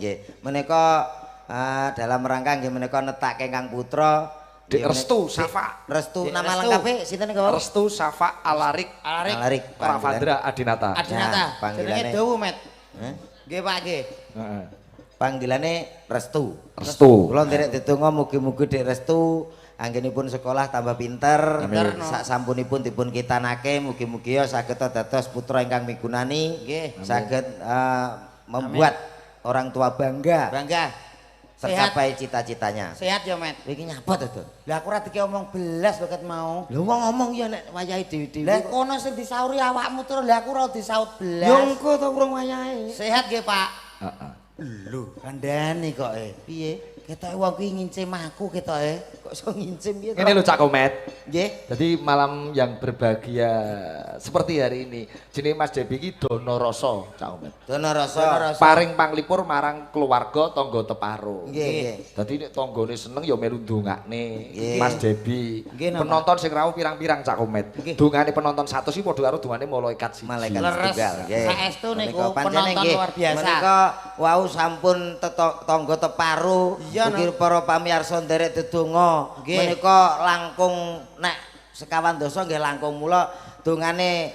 Nggih, menika dalam rangka nggih menika netake Kang Putra. Dik Restu Safa. Restu Dik nama Restu. lengkape sinten niku? Restu Safa Alarik. Alarik. Alarik. Pravandra Adinata. Adinata. Nah, panggilannya. Jenenge dawa, Met. Heh? Nggih, Pak nggih. Heeh. Panggilane Restu. Restu. Kula nderek dedonga mugi-mugi Dik Restu anggenipun sekolah tambah pinter, Pinter, no. sak sampunipun dipun kitanake mugi-mugi ya saged dados putra ingkang migunani, Nggih. saged membuat orang tua bangga, Bangga. Sehat. tercapai cita-citanya. Sehat ya, Met. Kowe iki nyapa to, Don? Lah aku ora dike omong belas lho ket mau. Lho wong ngomong ya nek wayahe dhewe-dhewe. Lah kono sing disauri awakmu terus lah aku ora disaut belas. Ya engko to urung wayahe. Sehat nggih, Pak. Heeh. Lho, kandhane kok e. Piye? Ketoke wong kuwi ngincim aku ketoke. Kok iso ngincim piye to? Ngene lho Cak Komet. Nggih. Jadi malam yang berbahagia seperti hari ini, jenenge Mas Debi iki dono rasa, Cak Komet. Dono rasa. Dono rasa. Paring panglipur marang keluarga tangga teparo. Nggih, nggih. Dadi nek tanggane seneng ya melu ndongakne Nggih. Mas Debi. Nggih, napa? Penonton sing rawuh pirang-pirang Cak Komet. Nggih. Dongane penonton 100 iki padha karo dongane malaikat siji. Malaikat Leres. setunggal. Nggih. Saestu niku Menika pancene penonton nggih, luar biasa. Menika wau sampun tangga teparo. Iya, Ugi no. para pamirsa nderek dedonga. Nggih. Menika langkung nek sekawan dasa nggih langkung mula dongane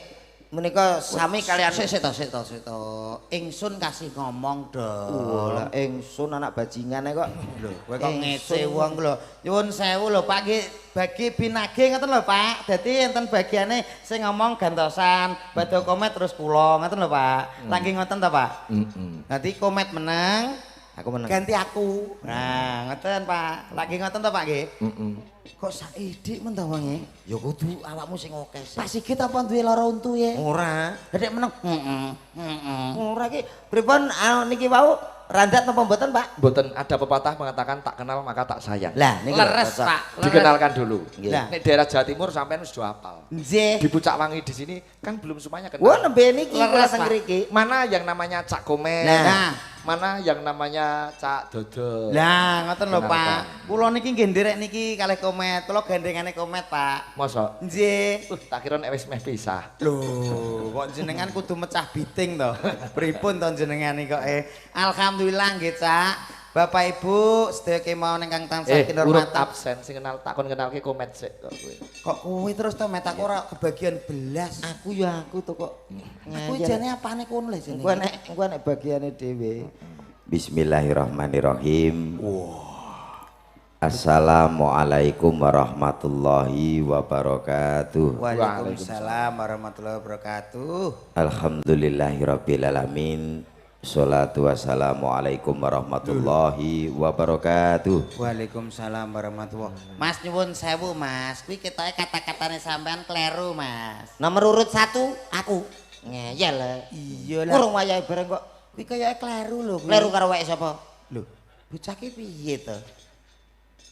menika sami kalian. Sik sik to, sik to, sik to. Ingsun kasih ngomong dong. Wah, ingsun anak bajingane kok. Lho, kowe kok ngece wong lho. Nyuwun sewu lho, Pak nggih bagi binage ngoten lho, Pak. Dadi enten bagiane sing ngomong gantosan, badhe Komet terus kula, ngoten lho, Pak. Lagi ngoten to, Pak? Heeh. Nanti Komet menang, Aku menang. ganti aku. Nah, ngoten, Pak. Lagi ngoten to, Pak nggih? Heeh. Kok saidik men to wonge? Ya kudu awakmu sing akeh. Pak Sigit apa duwe lara untu ye? Ora. Lah nek meneng, heeh, heeh. Ora iki pripun niki wau randat napa mboten, Pak? Mboten ada pepatah mengatakan tak kenal maka tak sayang. Lah niki lho, Leres, cocok. Pak. Leres. Dikenalkan dulu. Nggih. Lah. Nek daerah Jawa Timur sampean wis do hafal. Nggih. Di Pucak Wangi di sini kan belum semuanya kenal. Wah, nembe niki kula Leres, teng Pak. ngriki. Mana yang namanya Cak Komet? Nah. Mana yang namanya Cak Dodo? Lah, ngoten lho, Kenalkan. Pak. Kula niki nggih nderek niki kalih Komet. Kula gandengane Komet, Pak. Mosok? Nggih. Tak kira nek wis meh pisah. Lho, kok jenengan kudu mecah biting to? Pripun to jenengan iki kok Alhamdulillah nggih, Cak. Bapak Ibu sedaya kemawon ingkang tansah Urut kinurmatan. absen sing kenal takon kenalke Komet sik kok kowe. Kok kowe terus to Met aku ora kebagian belas. Aku ya aku to kok. Aku jane apane kono lho jane. Engko nek bagiane dhewe. Bismillahirrahmanirrahim. Assalamualaikum warahmatullahi wabarakatuh. Waalaikumsalam warahmatullahi wabarakatuh. Alhamdulillahirabbil alamin. Salatu wassalamualaikum warahmatullahi wabarakatuh. Waalaikumsalam warahmatullahi. Mas nyuwun sewu Mas, kuwi ketoke kata-katane sampean kleru Mas. Nomor urut 1 aku. Ngeyel. Iya lah. Urung wayahe bareng kok. Kuwi kayake kleru lho kuwi. Kleru karo weke sapa? Lho, bocah ki piye to?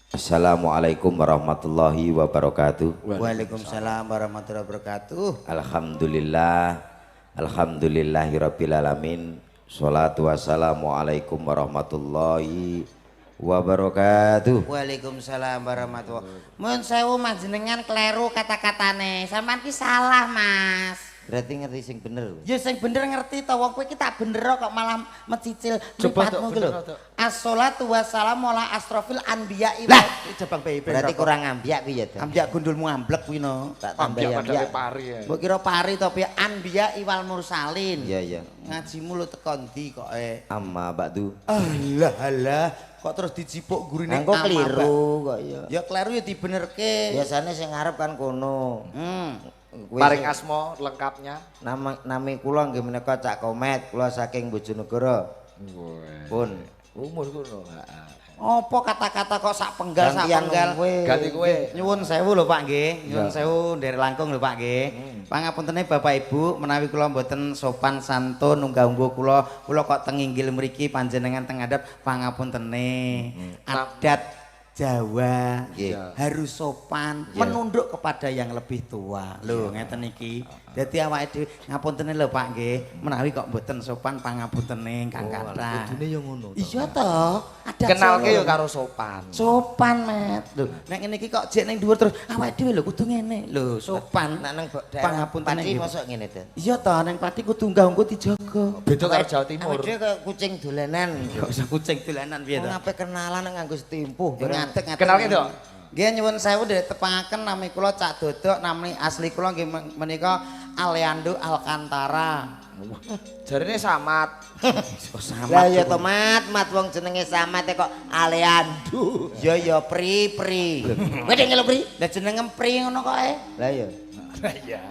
Assalamualaikum warahmatullahi wabarakatuh. Waalaikumsalam warahmatullahi wabarakatuh. Alhamdulillah, alhamdulillahirabbil alamin. Salatu wassalamualaikum warahmatullahi wabarakatuh. Waalaikumsalam warahmatullahi. Mun sewu Mas jenengan kleru kata-katane. Sampean ki salah Mas. Berarti ngerti sing bener. Ya sing bener ngerti to wong kowe ki tak bener kok malah mecicil Coba, mripatmu Dok, ki lho. bener, Dok. Assalatu wassalamu ala asrofil anbiya. Lah, jabang bayi. Berarti kurang ambiak kuwi ya, Dok. Ambiak gundulmu amblek kuwi no. Tak tambahi Ambiak ambiak. padake pari ya. Mbok kira pari to piye anbiya iwal mursalin. Iya, iya. Ngajimu lho teko ndi kok e. Amma ba'du. Alah alah kok terus dijipuk gurine Engko amma, keliru kok ya. Pak. Ya kleru ya dibenerke. Biasane sing ngarep kan kono. Kuwi Paring sing- asma lengkapnya. Nama nami kula nggih menika Cak Komet, kula saking Bojonegoro. Pun. Umur kono. Heeh. Apa kata-kata kok sak penggal sak Gantian penggal. kowe. Ganti kowe. Nyuwun sewu lho Pak nggih, nyuwun Ya. sewu nderek langkung lho Pak nggih. Pangapuntene Bapak Ibu menawi kula mboten sopan santun unggah-ungguh kula, kula kok teng inggil mriki panjenengan teng ngadhep pangapuntene. Adat Jawa Nggih. harus sopan, menunduk kepada yang lebih tua. Lho ngeten iki. Dadi awake dhewe ngapuntene lho Pak nggih, menawi kok mboten sopan pangapuntene ingkang kathah. Kudune yo ngono. Iya to, adat Kenalke Solo. yo karo sopan. Sopan, Met. Lho, nek ngene iki kok jek ning dhuwur terus awake dhewe lho kudu ngene. Lho, sopan. Nek nang daerah Pangapuntene Pati nggih. mosok ngene to. Iya to, ning Pati kudu unggah-ungguh dijaga. Beda karo Jawa Timur. Awake dhewe kaya kucing dolanan. Kok iso kucing dolanan piye to? Wong ape kenalan nganggo setimpuh barang. Ngadeg ngadeg. Kenalke, Dok. Nggih nyuwun sewu nderek tepangaken nami kula Cak Dodok, nami asli kula nggih menika Aleando Alcantara. Jarine Samat. Oh, Samat. Lah ya to mat, mat wong jenenge Samat e kok Aleando. Ya ya Pri Pri. Kowe dek nyeluk Pri? Lah jenenge Pri ngono kok e. Lah ya. Iya.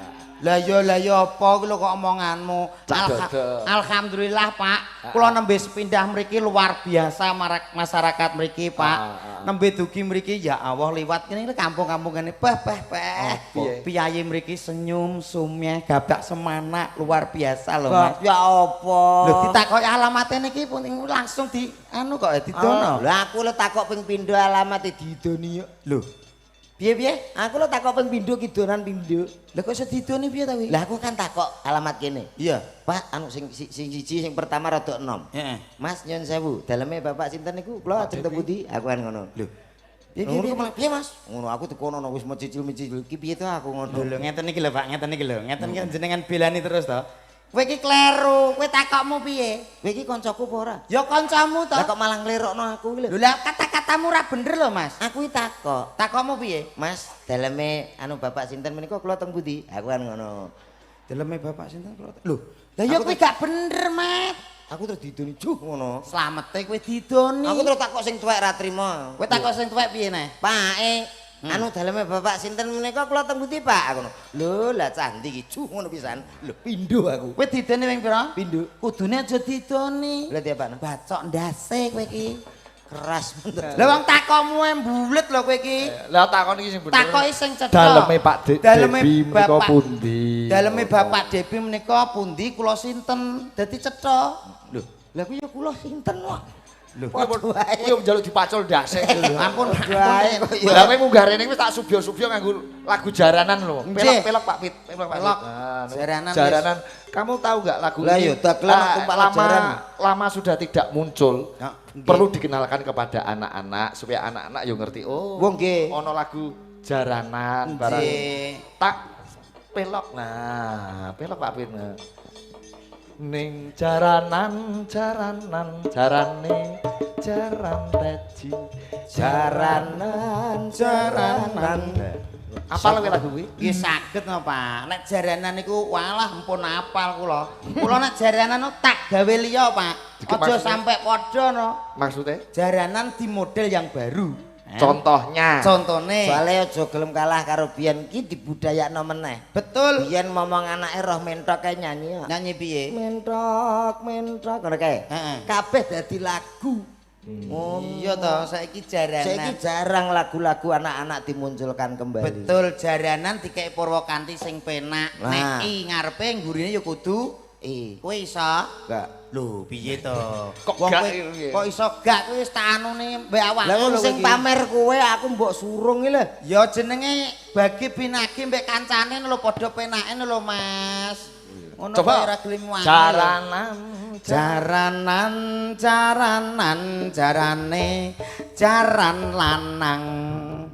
Lah ya lah ya apa kuwi lho kok omonganmu. Cak Dodok. Alhamdulillah Pak, kula nembe sepindah mriki luar biasa masyarakat mriki Pak. Nembe dugi mriki ya Allah liwat kene kampung-kampung kene beh beh beh. Piye? Piyayi mriki senyum sumeh gabak semanak luar biasa lho Mas. Bab ya apa? Lho ditakoki alamate niki pun langsung di anu kok didono. Lah aku lho takok ping pindho alamate didoni yo. Lho. Piye piye? Aku lho takok ping pindho kidonan pindho. Lah kok iso didoni piye ta kuwi? Lah aku kan takok alamat kene. Iya. Pak, anu sing sing siji sing pertama rada enom. Heeh. Mas nyun sewu, daleme Bapak sinten niku? Kula ajeng teng pundi? Aku kan ngono. Lho. Piye Ngono piye? ku malah piye Mas? Ngono aku dikono wis mecicil-mecicil. Ki piye to aku ngono. Lho ngeten iki lho Pak, ngeten iki lho. Ngeten iki jenengan belani terus to. Kowe iki kleru, kowe takokmu piye? Kowe iki kancaku apa ora? Ya kancamu to. Lah kok malah nglirokno aku iki lho. Lho lah kata-katamu ora bener lho Mas. Aku iki takok. Takokmu piye? Mas, daleme anu Bapak sinten menika kula teng pundi? Aku kan ngono. Daleme Bapak sinten kula. Lho, lah ya kowe gak bener, Mas. Aku terus didoni juh ngono. Slamete kowe didoni. Aku terus takok sing tuwek ra trimo. Kowe takok sing tuwek piye neh? Pak, anu daleme Bapak sinten menika kula teng pundi, Pak? Aku ngono. Lho, lah cah ndi iki juh ngono pisan. Lho, pindho aku. Kowe didoni ping pira? Pindho. Kudune aja didoni. Lha diapakno? Bacok ndase kowe iki. Keras bener. Lah wong takokmu e mbulet lho kowe iki. Lah takon iki sing bener. Takoki sing cetha. Daleme Pak Daleme Debi menika Bapak- pundi? Daleme Bapak Debi menika pundi kula sinten? Dadi cetha. Lho, lah kuwi ya kula sinten kok. Lho, kowe yo njaluk dipacul ndase. Lho ampun Wae kok ya. Lah kowe munggah rene wis tak subyo-subyo nganggo lagu jaranan lho. Nggih. Pelok-pelok Pak Pit, pelok Pak Pit. Pelok. Nah, Jaranan Jaranan. Kamu tahu nggak lagu Lah ini? ya, dagelan tumpak lama, jaran. lama sudah tidak muncul. Ya, nggih. Perlu dikenalkan kepada anak-anak supaya anak-anak yo ngerti. Oh, Wong nggih. ono lagu jaranan barang. Nggih. Tak pelok. Nah, pelok Pak Pit. Nah. Ning jaranan jaranan jarane jaran teji Jaranan jaranan. Apa lho lagu kuwi? Nggih saged no Pak. Nek jaranan niku walah ampun apal kula. Kula nek jaranan no tak gawe liya Pak. Aja sampe padha no. Maksudnya? Jaranan di model yang baru. Contohnya. Contone. Soale aja gelem kalah karo biyen ki dibudayakno meneh. Betul. Biyen momong anake roh mentok kae nyanyi kok. Nyanyi piye? Mentok, mentok ngono kae. Heeh. Kabeh dadi lagu. Oh iya toh, saiki jaranan. Saiki jarang lagu-lagu anak-anak dimunculkan kembali. Betul, jaranan dikek Purwakanti sing penak. Nah. Nek i ngarepe nggurine ya kudu I. Kowe iso? Gak. Lho, piye to? Kok Wong gak kowe piye? kok iso gak kowe wis tak anune mbek awakmu Lah wong lho sing kowe iki. pamer kowe aku mbok surung iki lho. Ya jenenge bagi pinagi mbek kancane lho padha penake lho Mas. Ngono Coba. kok ora gelem wangi. Jaranan Jaranan jaranan jarane jaran lanang.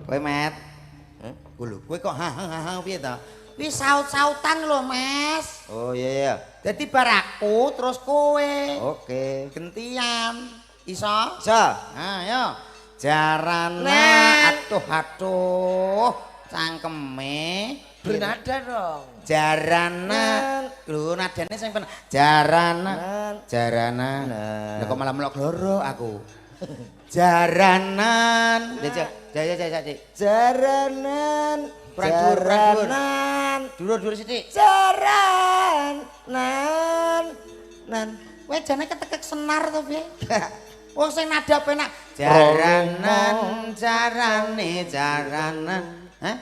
Kowe Met. Heh? Lho, kowe kok ha ha ha piye to? Kuwi saut-sautan lho, Mas. Oh iya iya. Dadi bar aku terus kowe. Oke. Gentian. Iso? Iso. Nah, yo. Jarana Nan. aduh aduh cangkeme bernada dong. Jarana. Lho nadane sing pen jarana. Nan. Jarana. Nan. Lah kok malah melok loro aku. Jaranan. Ya ya ya ya ya. Jaranan. Kurang dhuwur, kurang dhuwur. Jaranan. Dhuwur-dhuwur sithik. Jaranan. Nan. Kowe jane ketekek senar to piye? Wong sing nada penak. Jaranan, jarane, jaranan. Hah?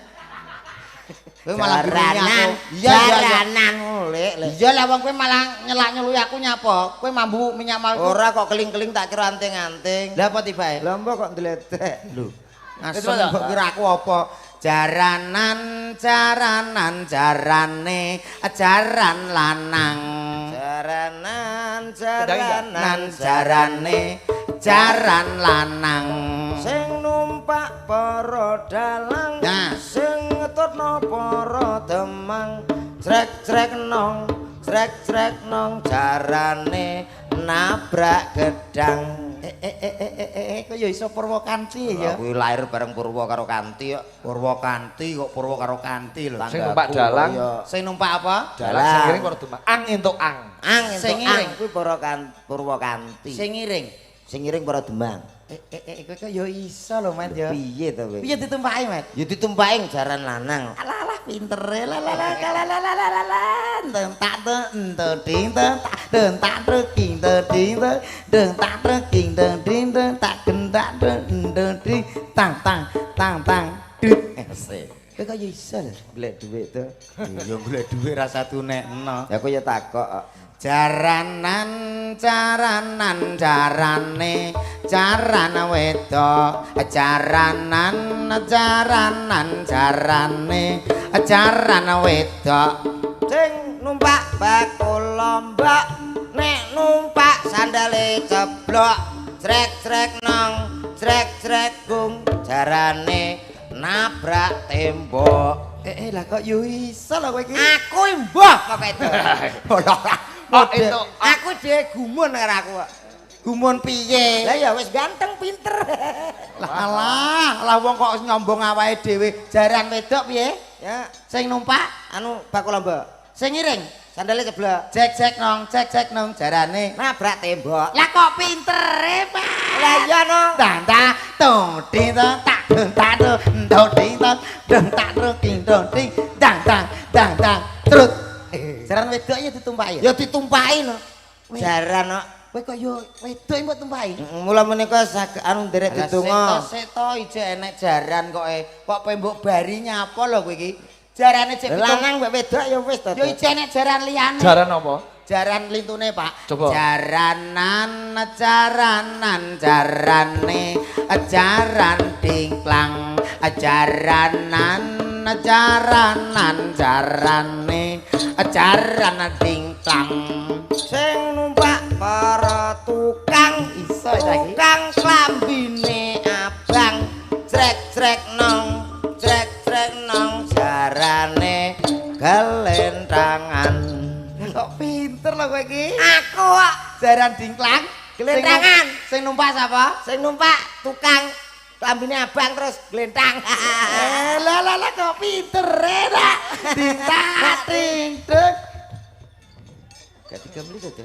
Kowe malah Jaranan. aku. Iya iya iya. Jaranan lek lek. Iya lah wong kowe malah nyelak-nyeluki aku nyapa? Kowe mambu minyak mau iku. Ora kok keling-keling tak kira anting-anting. Lah apa tibae? Lah mbok kok ndledek. Lho. Asem Coba, mbok kira aku apa? Jaranan jaranan jarane jaran lanang. Jaranan jaranan jarane jaran lanang. Sing numpak para dalang, sing ngetutno para demang. Jrek-jrek nong, jrek-jrek nong jarane nabrak gedang. Kok ya iso Purwakanti ya? Kuwi lahir bareng Purwa karo Kanti kok. Purwakanti kok Purwa karo Kanti lho. Sing numpak dalang, sing numpak apa? Dalang sing ngiring para demang. Ang entuk ang. Ang entuk ang kuwi para Purwakanti. Sing ngiring, sing ngiring para demang. Kowe kok ya iso lho, Met ya. Piye to kowe? Piye ditumpaki, Met? Ya ditumpaki jaran lanang. Alah alah pintere la la la la la la la la. Tak ding tak tak ding ding ding tak ding ding ding tak gentak ding ding tang tang tang tang. Asik. Kowe kok ya iso lho golek dhuwit to. Ya golek dhuwit rasa tunekno. Ya aku ya takok. Jaranan jaranan jarane jaran wedok. Jaranan jaranan jarane jaran wedok. Sing numpak bakul lombok nek numpak sandale ceblok. Jrek-jrek nong, jrek-jrek gung jarane nabrak tembok. Lah kok yo iso lho kowe iki. Aku mbah pokoke itu. Itu aku dhewe gumun karo aku kok. Gumun piye? Lah ya wis ganteng pinter. Lah alah, lah wong kok nyombong awake dhewe. Jaran wedok piye? Ya, sing numpak anu bakul lombok. Sing ngiring sandale ceblok. Jek-jek nong, jek-jek nong jarane nabrak tembok. Lah kok pintere, Pak? Lah iya no. Tang ta tong ding tang tak tak dong ding tang dong tak ding dong ding dang dang dang dang trut. Jaran wedok ya ditumpaki. Ya ditumpaki no. Jaran kok. Kowe kok yo wedok mbok tumpaki. Mula menika anu nderek didonga. Sik to ijek enek jaran kok kok pe mbok bari nyapa lho kowe iki. Jarane cek lanang mbek wedok ya wis to. Ya ijek enek jaran liyane. Jaran apa? Jaran lintune, Pak. Coba. Jaranan jaranan jarane jaran dingklang. Jaranan jaranan jarane jaran dingklang. Sing numpak para tukang iso saiki. Tukang klambine abang. Jrek-jrek nong, jrek-jrek nong jarane gelentangan. Kok pinter lho kowe iki? Aku kok jaran dingklang, gelentangan. Sing numpak sapa? Sing numpak tukang klambine abang terus glentang. Lah lah lah kok pinter ta. Ding ding ding. Gak digambeli to.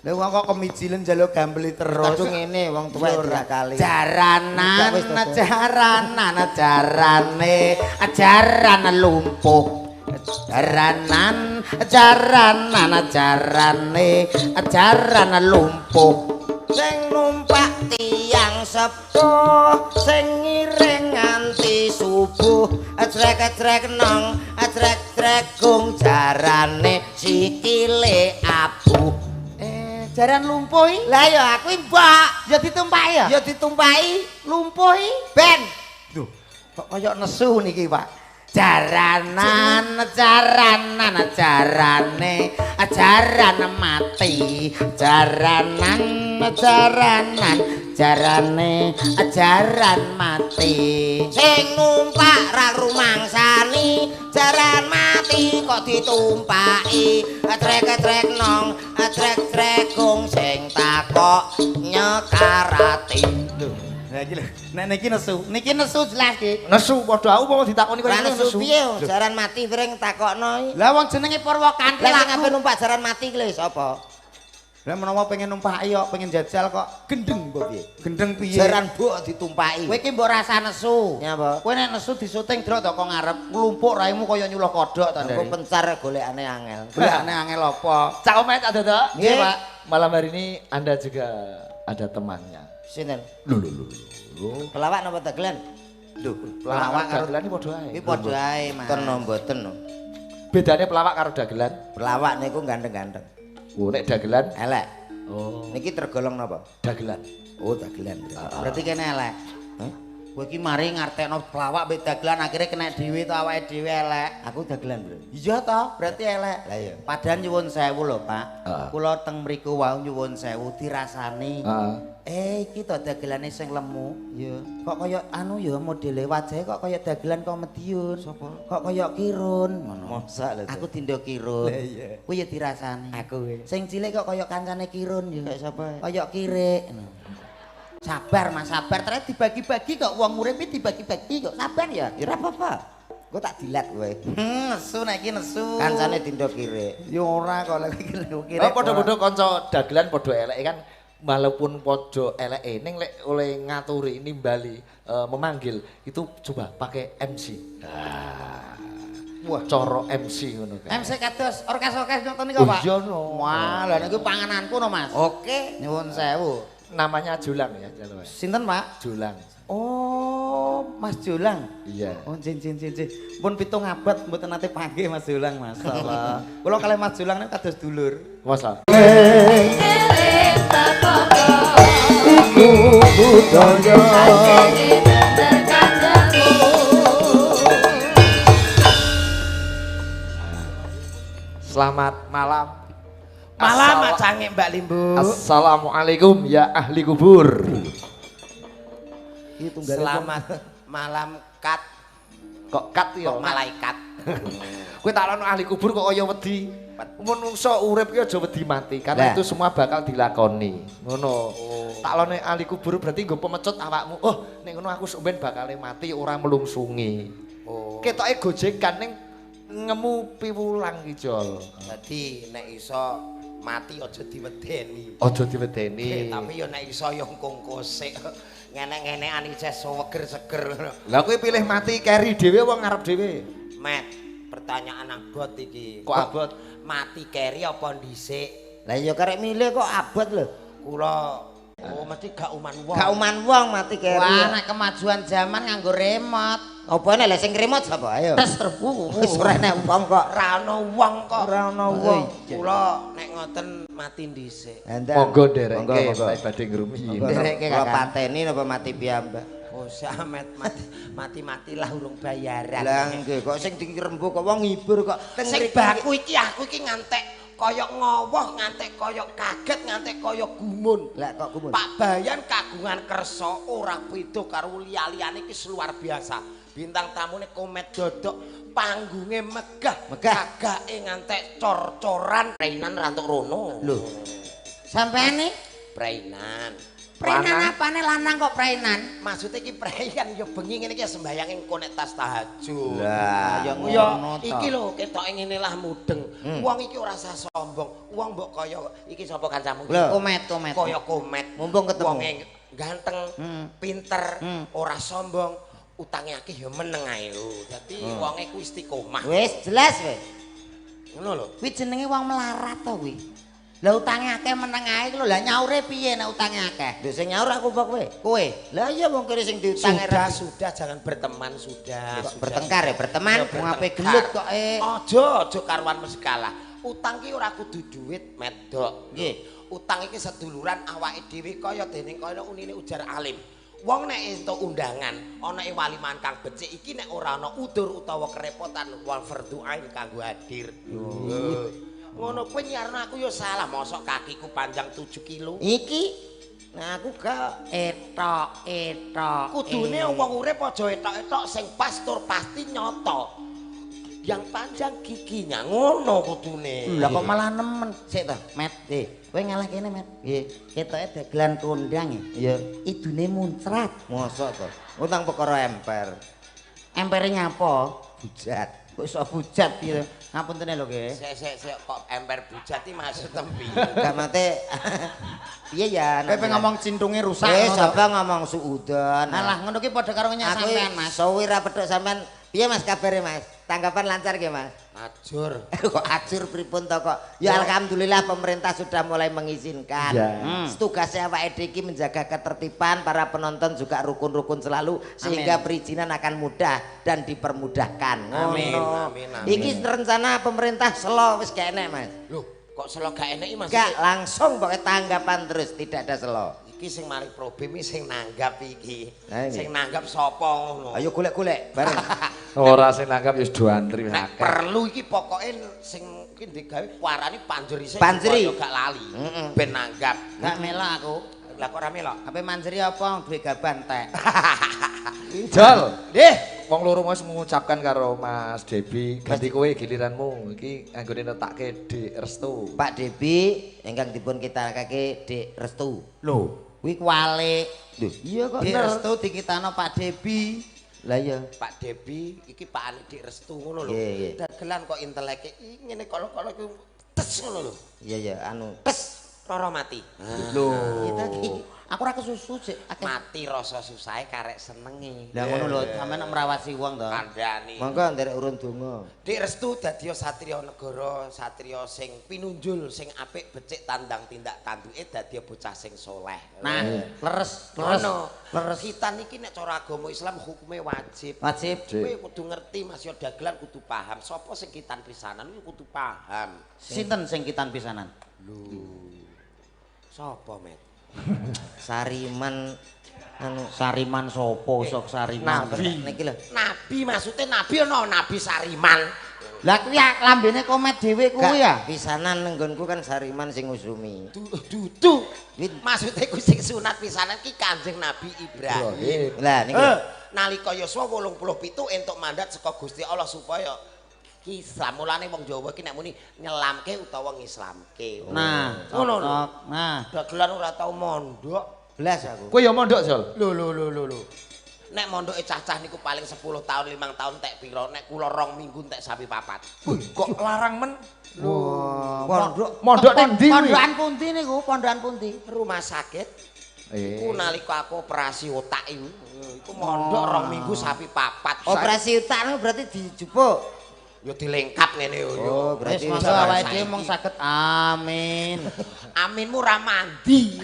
Lha wong kok kemijilen njaluk gambeli terus. Kadung ngene wong tuwek diakali. Jaranan jaranan jarane jaran lumpuh. Jaranan jaranan jarane jaran lumpuh. Sing numpak tiyang sepuh, sing ngiring nganti subuh. Jrek-jrek nong, jrek-jrek gung jarane sikile abuh. Jaran lumpuh iki? Lah ya aku mbok. Ya ditumpaki ya? Ya ditumpaki. Lumpuh iki? Ben. Lho, kok kaya nesu niki, Pak. Jaranan jaranan jarane jaran mati. Jaranan jaranan jarane jaran mati. Sing numpak ra rumangsani jaran mati kok ditumpaki. Trek-trek nong, trek-trek gong sing takok nyekarati. Lho, lha iki lho, nek niki nesu, niki nesu jelas iki. Nesu padha aku mau ditakoni kaya ngene nesu. Piye jaran mati piring takokno iki. Lah wong jenenge Purwakanti lha sing ape numpak jaran mati iki lho sapa? Lah menawa pengen numpaki kok, pengen jajal kok gendeng mbok piye? Gendeng piye? Jaran mbok ditumpaki. Kowe iki mbok rasa nesu. Nyapa? Kowe nek nesu disuting drok to kok ngarep nglumpuk raimu kaya nyuloh kodhok to, Ndari. Engko pencar golekane angel. Golekane angel apa? Cak Omet, Cak Dodok. Nggih, Pak. Malam hari ini Anda juga ada temannya. Sinten? Lho lho lho. Pelawak napa dagelan? Lho, pelawak karo dagelan iki padha ae. Iki padha ae, Mas. Mboten mboten. Bedane pelawak karo dagelan? Pelawak niku ganteng-ganteng. Oh, nek dagelan elek. Oh. Niki tergolong napa? Dagelan. Oh, dagelan. Berarti kene elek. Hah? Kowe iki mari ngartekno pelawak mbek dagelan akhirnya kena dhewe to awake dhewe elek. Aku dagelan, Bro. Iya to, berarti elek. Lah iya. Padahal nyuwun sewu lho, Pak. Kula teng mriku wau nyuwun sewu dirasani. Eh, iki to dagelane sing lemu. Iya. Kok kaya anu ya modele wajahe kok kaya dagelan kok Mediun. Sapa? Kok kaya Kirun ngono. Mosok lho. Aku dindo Kirun. Lah iya. Kuwi ya dirasani. Aku kuwi. Sing cilik kok kaya kancane Kirun ya. Kayak sapa? Kaya Kirik. Sabar Mas, sabar. Terus dibagi-bagi kok wong urip iki dibagi-bagi kok. Sabar ya. Ya ora apa-apa. Engko tak dilat kowe. Nesu nek iki nesu. Kancane dindo Kirik. Ya ora kok lek iki Kirik. Oh, padha-padha kanca dagelan padha eleke kan walaupun padha eleke ning lek oleh ngaturi nimbali memanggil itu coba pakai MC. Wah, cara MC ngono kae. MC kados orkes-orkes ngoten niku, Pak. Oh, iya no. Wah, lha niku pangananku no, Mas. Oke. Nyuwun sewu. Namanya Jolang ya, Jalur. Sinten, Pak? Jolang. Oh, Mas Jolang. Iya. Oh, jin jin jin jin. Pun 7 abad mboten nate panggih Mas Jolang, masalah. Kula kalih Mas Jolang niku kados dulur. Masa. Iku budaya Selamat malam. Malam macange Mbak Limbu. Assalamualaikum ya ahli kubur. Selamat malam kat. Kok kat ya? Kok malaikat. Kowe tak lono ahli kubur kok kaya wedi. Menungso urip ki aja wedi mati karena itu semua bakal dilakoni. Ngono. Tak lone ahli kubur berarti nggo pemecut awakmu. Oh, nek ngono aku sok ben bakale mati ora melungsungi. Oh. Ketoke gojekan ning ngemu piwulang ki Jol. Dadi nek iso mati aja diwedeni. Aja diwedeni. Tapi ya nek iso ya ngkongko sik. Ngenek-ngenekan isih seger-seger. Lah kowe pilih mati keri dhewe apa ngarep dhewe? Met, pertanyaan abot iki. Kok abot? Mati keri apa dhisik? Lah ya karek milih kok abot lho. Kula oh mesti gak uman wong. Gak uman wong mati keri. Wah, nek kemajuan zaman nganggo remote. Apa nek sing remote sapa? Ayo. Tes terbu. Wis ora enek wong kok. Ora ana wong kok. Ora ana wong. Kula nek ngoten mati dhisik. Monggo nderekke nek badhe ngrumiyin. Nderekke kula pateni napa mati piyambak? Oh, samet mati-matilah urung bayaran. Lah nggih kok sing dirembug kok wong ngibur kok. Sing baku iki aku iki ngantek kaya ngowoh, ngantek kaya kaget, ngantek kaya gumun. Lah kok gumun? Pak Bayan kagungan kersa ora beda karo liya-liyane iki luar biasa. Bintang tamune komet dodok, panggunge megah, gagake ngantek cor-coran. Preinan rantuk rono. Lho. Sampeane preinan. Preinan apane lanang kok preinan? Maksudnya iki preinan ya bengi ngene iki sembayange engko nek tas tahajud. Lah ya ngono ta. Iki lho ketoke ngene lah mudeng. Wong iki ora usah sombong. Wong mbok kaya iki sapa kancamu? Komet, komet. Kaya komet. Mumpung ketemu. Wonge ganteng, pinter, ora sombong, utange akeh ya meneng ae lho. Dadi wonge ku istiqomah. Wis jelas wis. Ngono lho. Kuwi jenenge wong melarat to kuwi. Lah utange akeh meneng ae lho. Lah nyaure piye nek utange akeh? Lho sing nyaur aku apa kowe? Kowe. Lah iya wong kene sing diutang sudah jangan berteman sudah. Bertengkar ya, berteman wong ape gelut kok e. Aja, aja karuan mesti kalah. Utang ki ora kudu duit, medok. Nggih. Utang iki seduluran awake dhewe kaya dening kaya unine ujar alim. Wong nek entuk undangan ana ing waliman kang becik iki nek ora ana udur utawa kerepotan wal fardhu ain kanggo hadir. Ngono kuwi nyarno aku ya salah, mosok kakiku panjang 7 kilo. Iki nah aku gak etok-etok. Kudune wong urip aja etok-etok sing pas tur pasti nyoto. Yang panjang giginya ngono kudune. Lah kok malah nemen. Sik to, Met. Kowe ngalah kene, Met. Nggih. Ketoke dagelan kondang ya. Iya. Idune muncrat. Mosok to. Utang perkara emper. Empere nyapa? Bujat. Kok iso bujat iki? Ngapuntene lho, nggih. Sik sik sik kok emper bujat iki maksud tempi. Gak mate. Piye ya? Kowe pengen ngomong cintunge rusak. Sapa ngomong suudon. Alah ngono ki padha karo ngenyek sampean, Mas. Aku suwi ra petuk sampean. Piye Mas kabare, Mas? Tanggapan lancar nggih, Mas? Ajur. Kok ajur pripun to kok? Ya alhamdulillah pemerintah sudah mulai mengizinkan. Ya. Tugasnya awake dhewe iki menjaga ketertiban, para penonton juga rukun-rukun selalu sehingga perizinan akan mudah dan dipermudahkan. Amin, amin, amin. Iki rencana pemerintah selo wis gak enek, Mas. Loh, kok selo gak enek iki, Mas? Gak, langsung pokoknya tanggapan terus, tidak ada selo. Iki sing mari problem iki sing nanggap iki. Sing nanggap sapa ngono? Ayo golek-golek bareng. Ora sing nanggap ya wis do antri akeh. Perlu iki pokoke sing iki digawe parani panjeri sing supaya gak lali. Ben nanggap. Gak melok aku. Lah kok ora melok? Ape manjeri apa duwe gaban tek. Jol. Nggih. Wong loro wis mengucapkan karo Mas Debi, ganti kowe giliranmu iki anggone netake Dik Restu. Pak Debi ingkang dipun kitarakake Dik Restu. Lho, kuwi kuwalik. Lho, iya kok. Dik Restu dikitano Pak Debi. Lah iya. Pak Debi iki pakane Dik Restu ngono lho. Dagelan kok inteleke ngene kala-kala iku tes ngono lho. Iya iya anu tes rara mati. Lho, kita iki aku ora kesusu sik mati rasa susahe karek senenge. Lah ngono lho, sampean nek merawasi wong to. Kandhani. Monggo nderek urun donga. Dik Restu dadi satriya negara, satriya sing pinunjul, sing apik becik tandang tindak tanduke dadi bocah sing soleh. Nah, leres, leres. Leres khitan iki nek cara agama Islam hukume wajib. Wajib. Kowe kudu ngerti Mas yo dagelan kudu paham. Sapa sing khitan pisanan kuwi kudu paham. Sinten sing khitan pisanan? Lho. Sapa, Met? Sariman anu Sariman sapa sok Sariman? Nabi niki lho. Nabi maksude nabi ana nabi Sariman. Lah kuwi lambene komet dhewe kuwi ya. Pisanan nenggonku kan Sariman sing ngusumi. Dudu. Maksude ku sing sunat pisanan ki Kanjeng Nabi Ibrahim. Lah niki. Nalika yuswa 87 entuk mandat saka Gusti Allah supaya Islam. Mulane wong Jawa iki nek muni nyelamke utawa ngislamke. Nah, ngono lho. Nah, dagelan ora tau mondok. Blas aku. Kowe ya mondok, Jol? Lho lho lho lho. Nek mondoke cah-cah niku paling 10 tahun, 5 tahun tek pira, nek kula 2 minggu entek sapi papat. Wih, kok larang men? Lho, mondok. Mondok ning ndi kuwi? Pondokan pundi niku? Pondokan pundi? Rumah sakit. Iku nalika aku operasi otak iku, iku mondok 2 minggu sapi papat. Operasi otak niku berarti dijupuk. Ya dilengkap ngene yo. Oh, berarti wis monggo awake dhewe mung saged amin. Aminmu ra mandi.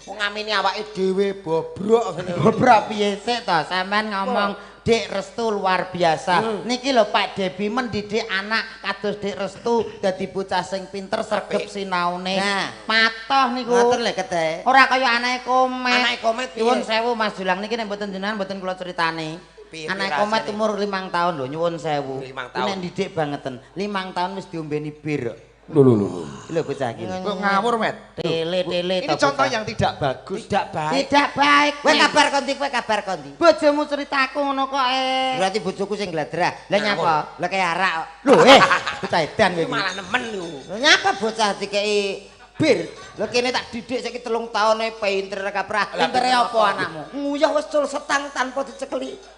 Wong amine awake dhewe bobrok ngene. Bobrok piye sik to? Sampeyan ngomong Dik Restu luar biasa. Niki lho Pak Debi mendidik anak kados Dik Restu dadi bocah sing pinter sregep sinaune. Patoh niku. Ngoten lho keteh. Ora kaya anake Komet. Anake Komet piye? Nyuwun sewu Mas Julang niki nek mboten jenengan mboten kula critani. Anak Komet umur 5 tahun lho nyuwun sewu. Nek ndidik bangeten. 5 tahun wis diombeni bir. Lho lho lho. Lho bocah iki. Kok ngawur, Met? Tele-tele. Ini contoh yang tidak bagus. Tidak baik. Tidak baik. Kowe kabar kondi, kowe kabar kondi. Bojomu ceritaku ngono kok Berarti bojoku sing gladrah. Lah nyapa? Lah kaya arak. Lho bocah edan kowe iki. Malah nemen lho. Lho nyapa bocah dikeki bir. Lho kene tak didik saiki 3 tahun pinter kaprah. Pintere apa anakmu? Nguyah wis cul setang tanpa dicekeli.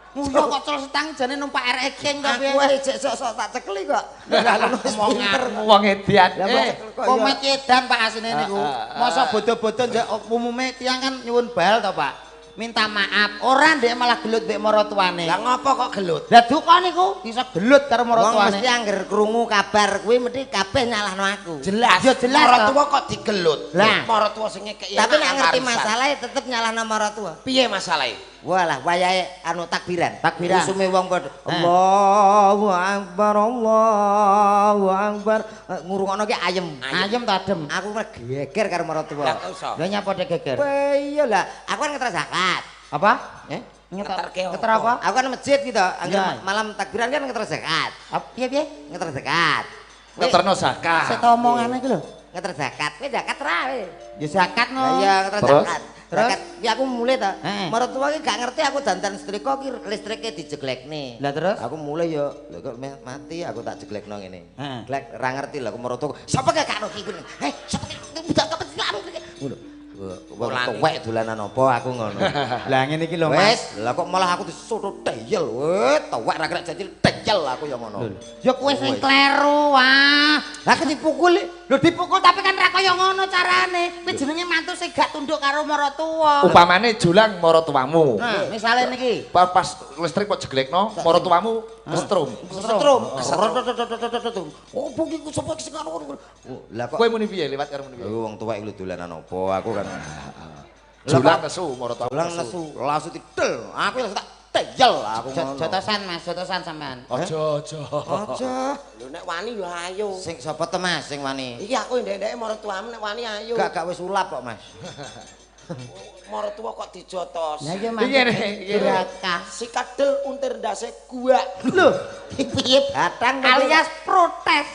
Nguyah kok cul setang jane numpak RX King to piye? Aku wae jek sok-sok tak cekeli kok. Lah wis pinter wong edan. Komet edan Pak asine niku. Masa bodo-bodo njek umume tiyang kan nyuwun bal to Pak. Minta maaf, ora ndek malah gelut mbek maratuane. Lah ngopo kok gelut? Lah duka niku iso gelut karo maratuane. Wong mesti angger krungu kabar kuwi mesti kabeh nyalahno aku. Jelas. Ya jelas. Maratua kok digelut. Lah maratua sing ngekeki. Tapi nek ngerti masalahe tetep nyalahno maratua. Piye masalahe? Walah wayahe anu takbiran. Takbiran. Usume wong padha Allahu Akbar Allahu Akbar. Ngrungokno ki ayem. Ayem ta adem. Aku mah geger karo maratua. Lah kok iso? Lah nyapa geger? Iya lah, aku kan ngeter zakat. Apa? Ngeter apa? Aku kan masjid gitu, angger malam takbiran kan ngeter zakat. Piye piye? Ngeter zakat. Ngeterno zakat. Sik omongane iki lho. Ngeter zakat. Kowe zakat ra kowe? Ya zakat no. Lah iya ngeter zakat. Zakat. Ya aku mulai ta. Mertua iki gak ngerti aku dandan setrika ki listrike dijeglekne. Lah terus? Aku mulai ya, lho kok mati aku tak jeglekno ngene. Glek ra ngerti lho aku mertua. Sapa gak karo iki ngene? Heh, sapa budak ngono. Wong tuwek dolanan apa aku ngono. Lah ngene iki lho Mas. Wis, lah kok malah aku disuruh teyel. Weh, tuwek ra kena janji teyel aku ya ngono. Ya kowe sing kleru wah. Lah kok dipukul. Lho dipukul tapi kan ra kaya ngono carane. Kuwi jenenge mantu sing gak tunduk karo maratuwa. Upamane julang maratuwamu. Nah, misale niki pas listrik kok jeglekno, maratuwamu kesetrum. Kesetrum. Kesetrum. Opo iki sapa sing ngono? Lah kok kowe muni piye liwat karo muni piye? Wong tuwek lho dolanan apa aku kan. Julang nesu maratuwamu. Julang nesu, langsung didel. Aku langsung tak teyel aku ngono. Jotosan Mas, jotosan sampean. Aja, aja. Aja. Lho nek wani ya ayo. Sing sapa to Mas sing wani? Iki aku ndek-ndeke maratuwamu nek wani ayo. Gak wis ulap kok Mas. Maratuwa kok dijotos. Lah iya Mas. Iki si kadel untir ndase gua. Lho, piye batang alias protes.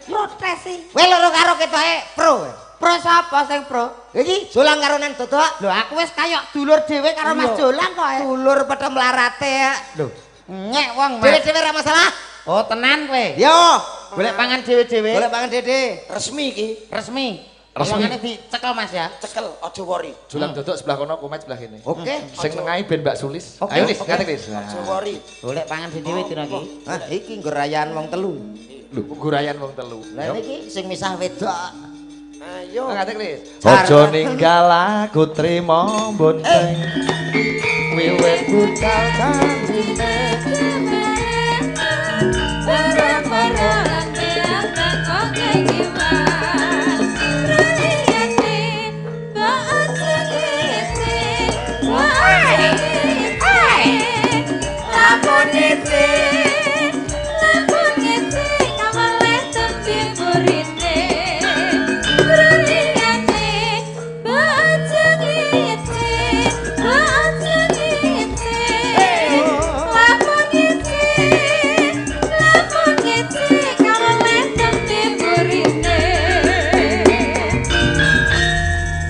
Protes sih. Kowe loro karo ketoke pro. Pro sapa sing pro? Iki Jolang karo Nen Dodok. Lho aku wis kaya dulur dhewe karo Mas Jolang kok. Dulur padha mlarate ya. Lho, nyek wong Mas. Dhewe-dhewe ora masalah. Oh, tenan kowe. Yo, golek pangan dhewe-dhewe. Golek pangan dhewe. Resmi iki. Resmi. Resmi dicekel Mas ya. Cekel, aja worry. Jolang Dodok sebelah kono, Komet sebelah kene. Oke. Sing nengahi ben Mbak Sulis. Ayo Lis, ngadeg Lis. Aja worry. Golek pangan dhewe dina iki. Hah, iki nggo rayaan wong telu. Lho, nggo rayaan wong telu. Lah iki sing misah wedok. Ayo. Ngadeg Lis. Aja ninggal aku trimo bonceng. Wiwit budal janjine.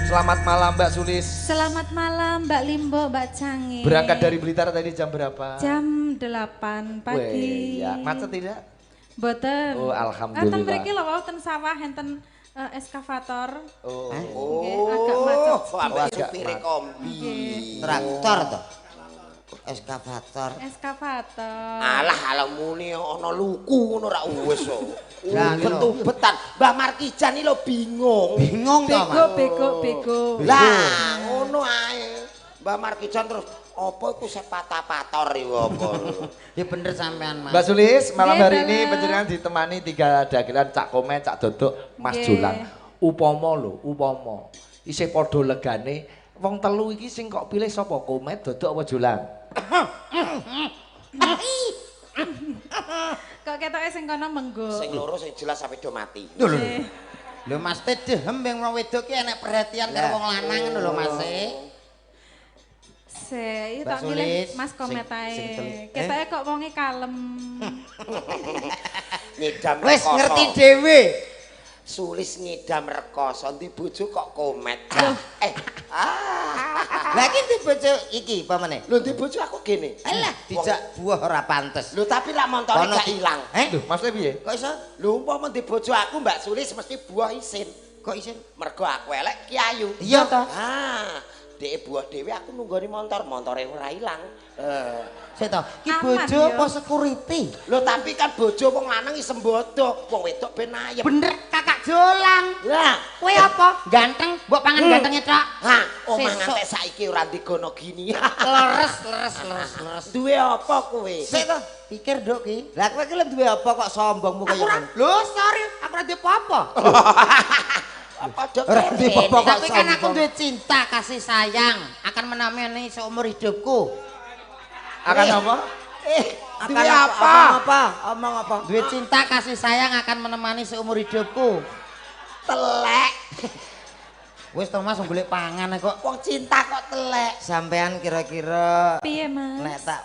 Selamat malam Mbak Sulis. Selamat malam Mbak Limbo, Mbak Cange. Berangkat dari Blitar tadi jam berapa? Jam 8 pagi. Weh, ya. Macet tidak? Mboten. Oh, alhamdulillah. Enten mriki lho wau ten sawah enten eskavator. Oh. Nggih, agak macet. Oh, supire kombi. Traktor to. Eskavator. Eskavator. Alah alah muni ana luku ngono ra wis kok. Ubet-ubetan. Mbah Markijan iki lho bingung. Bingung to, Mas. Bego bego bego. Lah ngono ae. Mbah Markijan terus apa iku sepatapator iku apa. Ya bener sampean, Mas. Mbak Sulis, malam hari ini panjenengan ditemani 3 dagelan Cak Komet, Cak Dodok, Mas Jolang. Upama lho, upama isih padha legane wong telu iki sing kok pilih sapa? Komet, Dodok apa Jolang? Kok ketoke sing kono menggo. Sing loro sing jelas sampe do mati. Lho lho Mas teh dehem wong wedok ki enek perhatian karo wong lanang ngono lho Mas. Se, tak milih Mas Komet ae. Ketoke kok wonge kalem. Ngidam wis ngerti dhewe. Sulis ngidam rekoso ndi bojo kok Komet. Lah iki ndi bojo iki pamane? Lho ndi bojo aku gene. Alah dijak buah ora pantes. Lho tapi lak montore gak ilang. Lho maksudnya piye? Kok iso? Lho umpama ndi bojo aku Mbak Sulis mesti buah isin. Kok isin? Mergo aku elek ki ayu. Iya ta? Ah, dhek buah dhewe aku nunggoni montor, montore ora ilang. Sik to, ki bojo apa security? Lho tapi kan bojo wong lanang iki sembodo, wong wedok ben ayem. Bener Kakak Jolang. Lah, kowe apa? Ganteng, mbok pangan gantenge tok. Hah, omah ngantek saiki ora digono gini. Leres, leres, leres, leres. Duwe apa kowe? Sik to, pikir nduk ki. Lah kowe ki lho duwe apa kok sombongmu kaya ngono? Lho, sorry, aku ora duwe apa-apa. Ora duwe apa-apa kok. Tapi kan aku duwe cinta, kasih sayang, akan menemani seumur hidupku. Akan apa? Akan apa? Apa? Omong apa? Duwe cinta kasih sayang akan menemani seumur hidupku. Telek. Wis to Mas golek pangan kok. Wong cinta kok telek. Sampean kira-kira piye Mas? Nek tak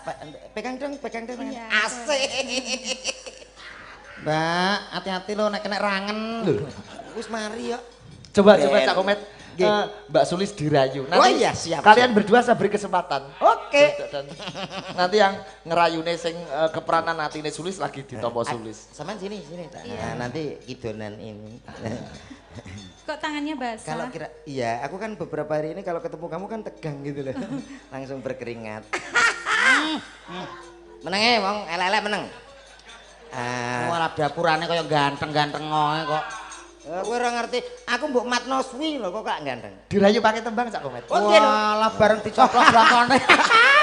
pegang dong, pegang dong. Asik. Mbak, hati-hati lo nek kena rangen. Lho, wis mari ya. Coba coba Cak Komet. Mbak Sulis dirayu. Nanti oh iya, siap, kalian siap. Berdua saya beri kesempatan. Oke. Dan nanti yang ngerayune sing keperanan atine Sulis lagi ditompo Sulis. Sampean sini, sini. Nah, nanti kidonan ini. Kok tangannya basah? Kalau kira iya, aku kan beberapa hari ini kalau ketemu kamu kan tegang gitu loh. Langsung berkeringat. Meneng e wong elek-elek meneng. Ah, ora dapurane kaya ganteng-ganteng ngoe kok. Kowe ora ngerti, aku mbok matno suwi lho kok gak ganteng. Dirayu pakai tembang Cak Komet. Oh, walah bareng dicoplok blangkone.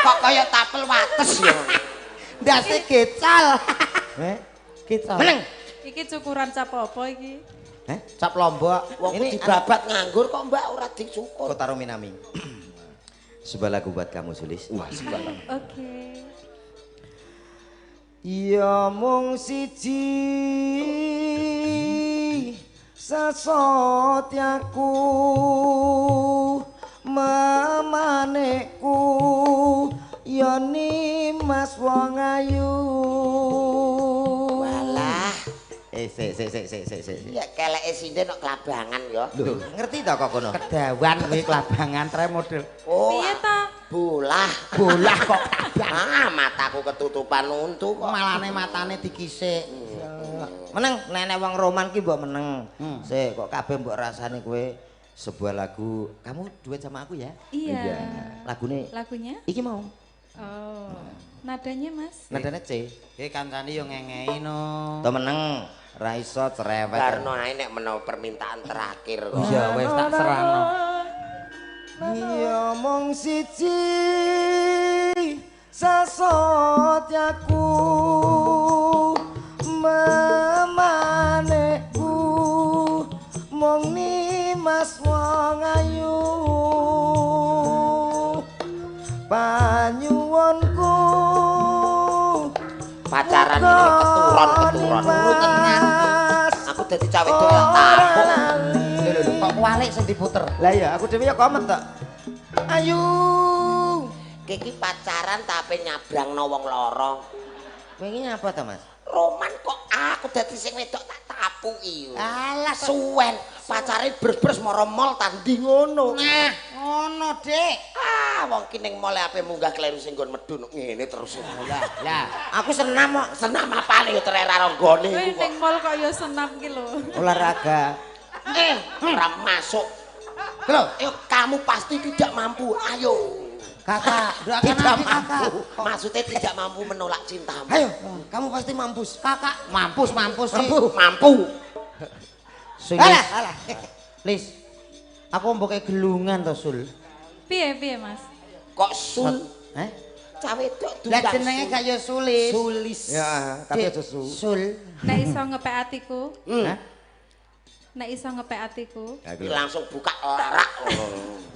Kok kaya tapel wates ya. Ndase gecal. Heh, gecal. Meneng. Iki cukuran cap apa iki? Heh, cap lombok. Wong dibabat nganggur kok Mbak ora dicukur. Kotaro Minami. Sebuah lagu buat kamu Sulis. Wah, sebuah lagu. Oke. Ya mung siji sesotyaku Memanekku ya Nimas wong ayu. Walah. Sik sik sik sik sik sik. Ya keleke sinden kok kelabangan ya. Lho, ngerti ta kok kono? Kedawan kuwi kelabangan tre model. Oh. Piye ta? Bolah, bolah kok kabang. Ah, mataku ketutupan untu kok. Malane matane dikisik. Meneng, nek wong roman ki mbok meneng. Sik, kok kabeh mbok rasani kowe sebuah lagu. Kamu duet sama aku ya? Iya. Lagune. Lagunya? Iki mau. Oh. Nadanya, Mas? Nadanya C. Ki kancane yo ngengehi no. To meneng. Ra iso cerewet. Barno ae nek menawa permintaan terakhir kok. Iya wis tak serano. Iya mung siji sasotyaku memanekku mung Nimas wong ayu panyuwunku pacaran ini keturun-keturun tenan. Aku dadi cawe wedok tak tapuk. Lho lho kok kualik sing diputer. Lah iya aku dhewe ya komen tok. Ayu. Iki pacaran tapi nyabrangno wong loro. Kowe iki nyapa ta, Mas? Roman kok aku dadi sing wedok tak tapuki. Alah suwen, pacare bres-bres mara mall tandhi ngono. Nah, ngono, Dik. Ah, wong ki ning mall ape munggah kleru sing nggon medun ngene terus. Lah, lah, aku senam kok, senam apane yo terera ronggone iku kok. Ning mall kok yo senam ki lho. Olahraga. Ora masuk. Lho, kamu pasti tidak mampu. Ayo. Kakak, tidak mampu. Maksudnya tidak mampu menolak cintamu. Ayo, kamu pasti mampus. Kakak, mampus, mampus sih. Mampu. Alah, alah. Lis, aku mboke gelungan to, Sul. Piye, piye, Mas? Kok Sul? Heh? Cawe wedok Lah jenenge gak ya Sulis. Sulis. Ya, tapi aja Sul. Sul. Nek iso ngepek atiku. Hah? Nek iso ngepek atiku. Langsung buka larak.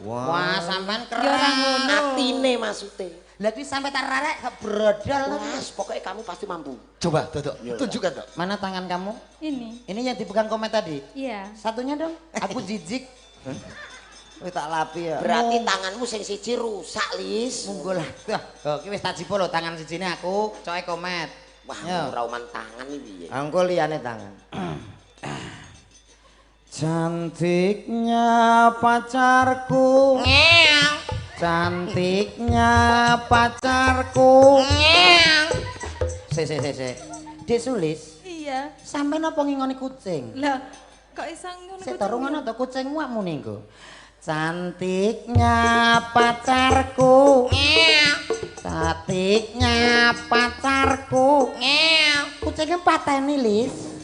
Wah, sampean Ya ora keren. ngono. Atine maksude. Lah kuwi sampe tak rarek gak brodol. Mas, pokoknya kamu pasti mampu. Coba, Dodok, tunjukkan, Dok. Mana tangan kamu? Ini. Ini yang dipegang komet tadi? Iya. Satunya dong. Aku jijik. Wis tak lapi ya. Berarti tanganmu sing siji rusak, Lis. Monggo lah. Tuh, iki wis tak jipo lho tangan sijine aku, coke komet. Wah, ora uman tangan iki piye? Engko liyane tangan. Cantiknya pacarku. Cantiknya pacarku. Se se se se. Dek Sulis. Iya. Sampe napa ngingoni kucing? Lah, kok iso ngono kucing? Sik to rungono to kucingmu awakmu ning nggo. Cantiknya pacarku. Cantiknya pacarku. Kucinge pateni, Lis.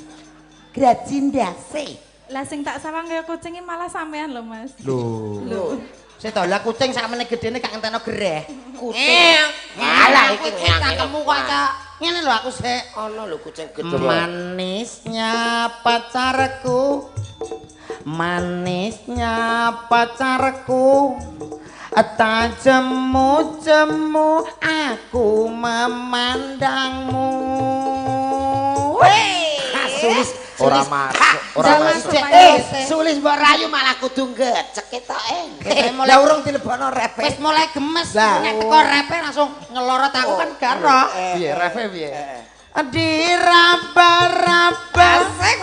Graji ndase. Lah sing tak sawang kaya kucinge malah sampean lho, Mas. Lho. Lho. Sik to, lah kucing sakmene gedene gak ngenteno gereh. Kucing. Alah iki cangkemmu kok cak. Ngene lho aku sik. Ana lho kucing gedhe. Manisnya pacarku. Manisnya pacarku. Tak jemu-jemu aku memandangmu. Weh, Sulis ora masuk, ora masuk. Sulis mbok rayu malah kudu ngecek ketoke. Lah urung dilebokno repe. Wis mulai gemes, nek teko repe langsung ngelorot aku kan gak roh. Piye repe piye? Diraba-raba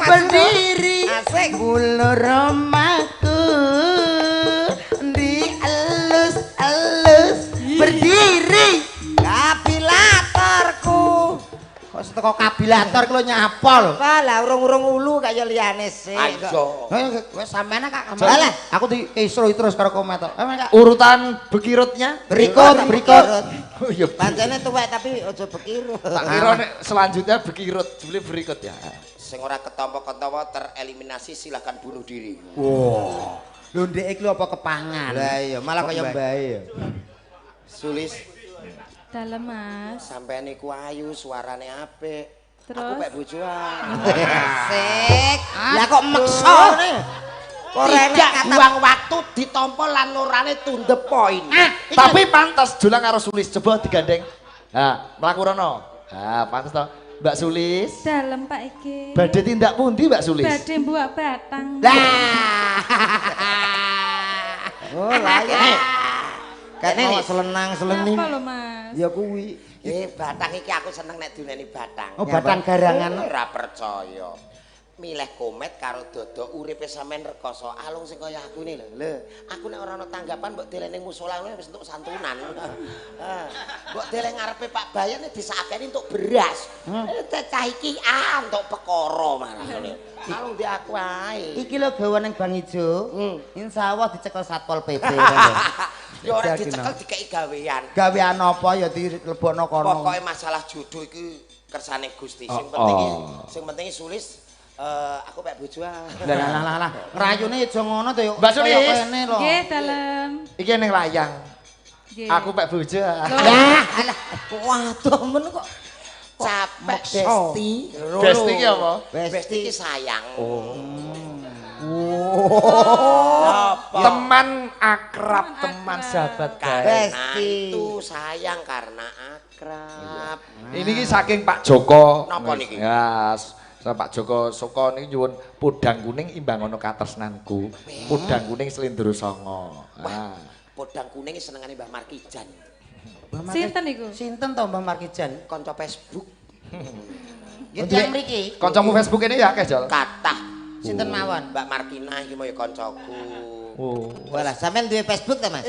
berdiri bulu romaku dielus-elus berdiri kabilatorku. Kok teko kabilator ki lho nyapa lho. Wah, lah urung-urung ulu kaya liyane sik. Ayo. Wis sampean Kak. Lah, aku dikisruhi terus karo komet tok. Urutan bekirutnya berikut, berikut. Oh iya, pancene tuwek tapi aja bekirut. Tak kira nek selanjutnya bekirut, jebule berikut ya. Sing ora ketampa-ketampa tereliminasi silahkan bunuh diri. Wow. Lho ndek iki lho apa kepangan. Lah iya, malah kaya mbae ya. Sulis. Dalem, Mas. Sampeyan niku ayu, suarane apik. Terus? Aku pek bojoan. Asik. Lah kok meksa ngene. Tidak buang waktu ditampa lan lorane to the point. Tapi pantas Jolang karo Sulis, coba digandeng. Ha, mlaku rono. Ha, pantas to. Mbak Sulis. Dalem Pak iki. Badhe tindak pundi Mbak Sulis? Badhe mbuak batang. Lah. Oh, layang. Kene mau selenang-selening. Apa lho, Mas? Ya kuwi. Batang iki aku seneng nek duneni batang. Oh, batang garangan. Ora percaya. Milih komet karo dodok uripe sampean rekoso alung sing kaya aku ini lho. Lho, aku nek ora ana tanggapan mbok deleh ning musala ngono wis entuk santunan. Mbok deleh ngarepe Pak Bayan disakeni entuk beras. Cah iki entuk perkara malah ngene. Alung di aku ae. Iki lho gawa ning Bang Ijo. Insyaallah dicekel Satpol PP. Ya ora dicekel dikeki gawean. Gawean apa ya dilebokno kono. Pokoke masalah jodoh iki kersane Gusti. Sing penting sing penting Sulis aku pek bojo ah. Lah lah lah. Ngrayune aja ngono to yo. Mbak Sulis. Nggih, dalem. Iki ning layang. Aku pek bojo. Lah, alah. Waduh men kok capek Besti. Besti ki apa? Besti ki sayang. Oh. Teman akrab, teman sahabat. Besti itu sayang karena akrab. Ini ki saking Pak Joko. Napa niki? Ya, Pak Joko Soko niki nyuwun podang kuning imbang ana katresnanku. Podang kuning Slendro Songo. Wah, podang kuning senengane Mbah Markijan. Sinten niku? Sinten to Mbah Markijan? Kanca Facebook. Nggih tiyang mriki. Kancamu Facebook ini ya akeh, Jol? Kathah. Sinten mawon? Mbak Markina iki mau ya kancaku. Oh. Walah, sampean duwe Facebook ta, Mas?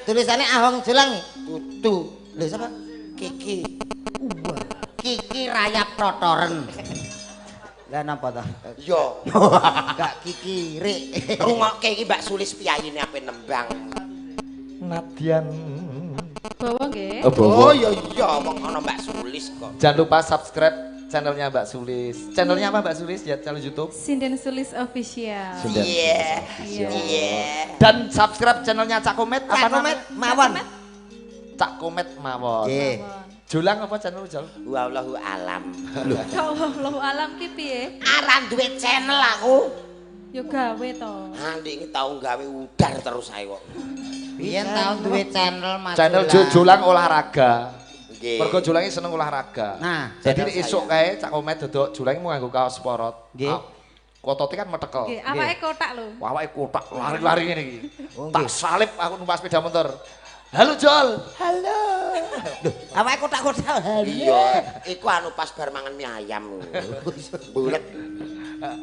Tulisane Ahong Jolang. Dudu. Lho sapa? Kiki. Kiki rayap totoren. Lah napa to? Yo. Gak Kiki rek. Rungokke iki Mbak Sulis piyayine ape nembang. Nadyan. Bawa nggih. Oh iya iya wong ana Mbak Sulis kok. Jangan lupa subscribe channelnya Mbak Sulis. Channelnya apa Mbak Sulis? Ya channel YouTube. Sinden Sulis Official. Iya. Iya. Dan subscribe channelnya Cak Komet apa namanya? Mawon. Cak Komet Mawon. Nggih. Jolang apa channel Jol? Wallahu alam. Lho. Wallahu alam ki piye? Aran duwe channel aku. Yo gawe to. Andi iki tau gawe udar terus ae kok. Biyen tau duwe channel Mas. Channel Jolang olahraga. Nggih. Mergo Jolang iki seneng olahraga. Nah, jadi esuk kae Cak Komet dodok Jolang mau nganggo kaos porot. Nggih. Kotote kan metekel. Nggih, awake kotak lho. Awake kotak lari-lari ngene iki. Tak salib aku numpak sepeda motor. Halo Jol. Halo. Lho, awake kotak-kotak. Iya, iku anu pas bar mangan mie ayam. Bulet.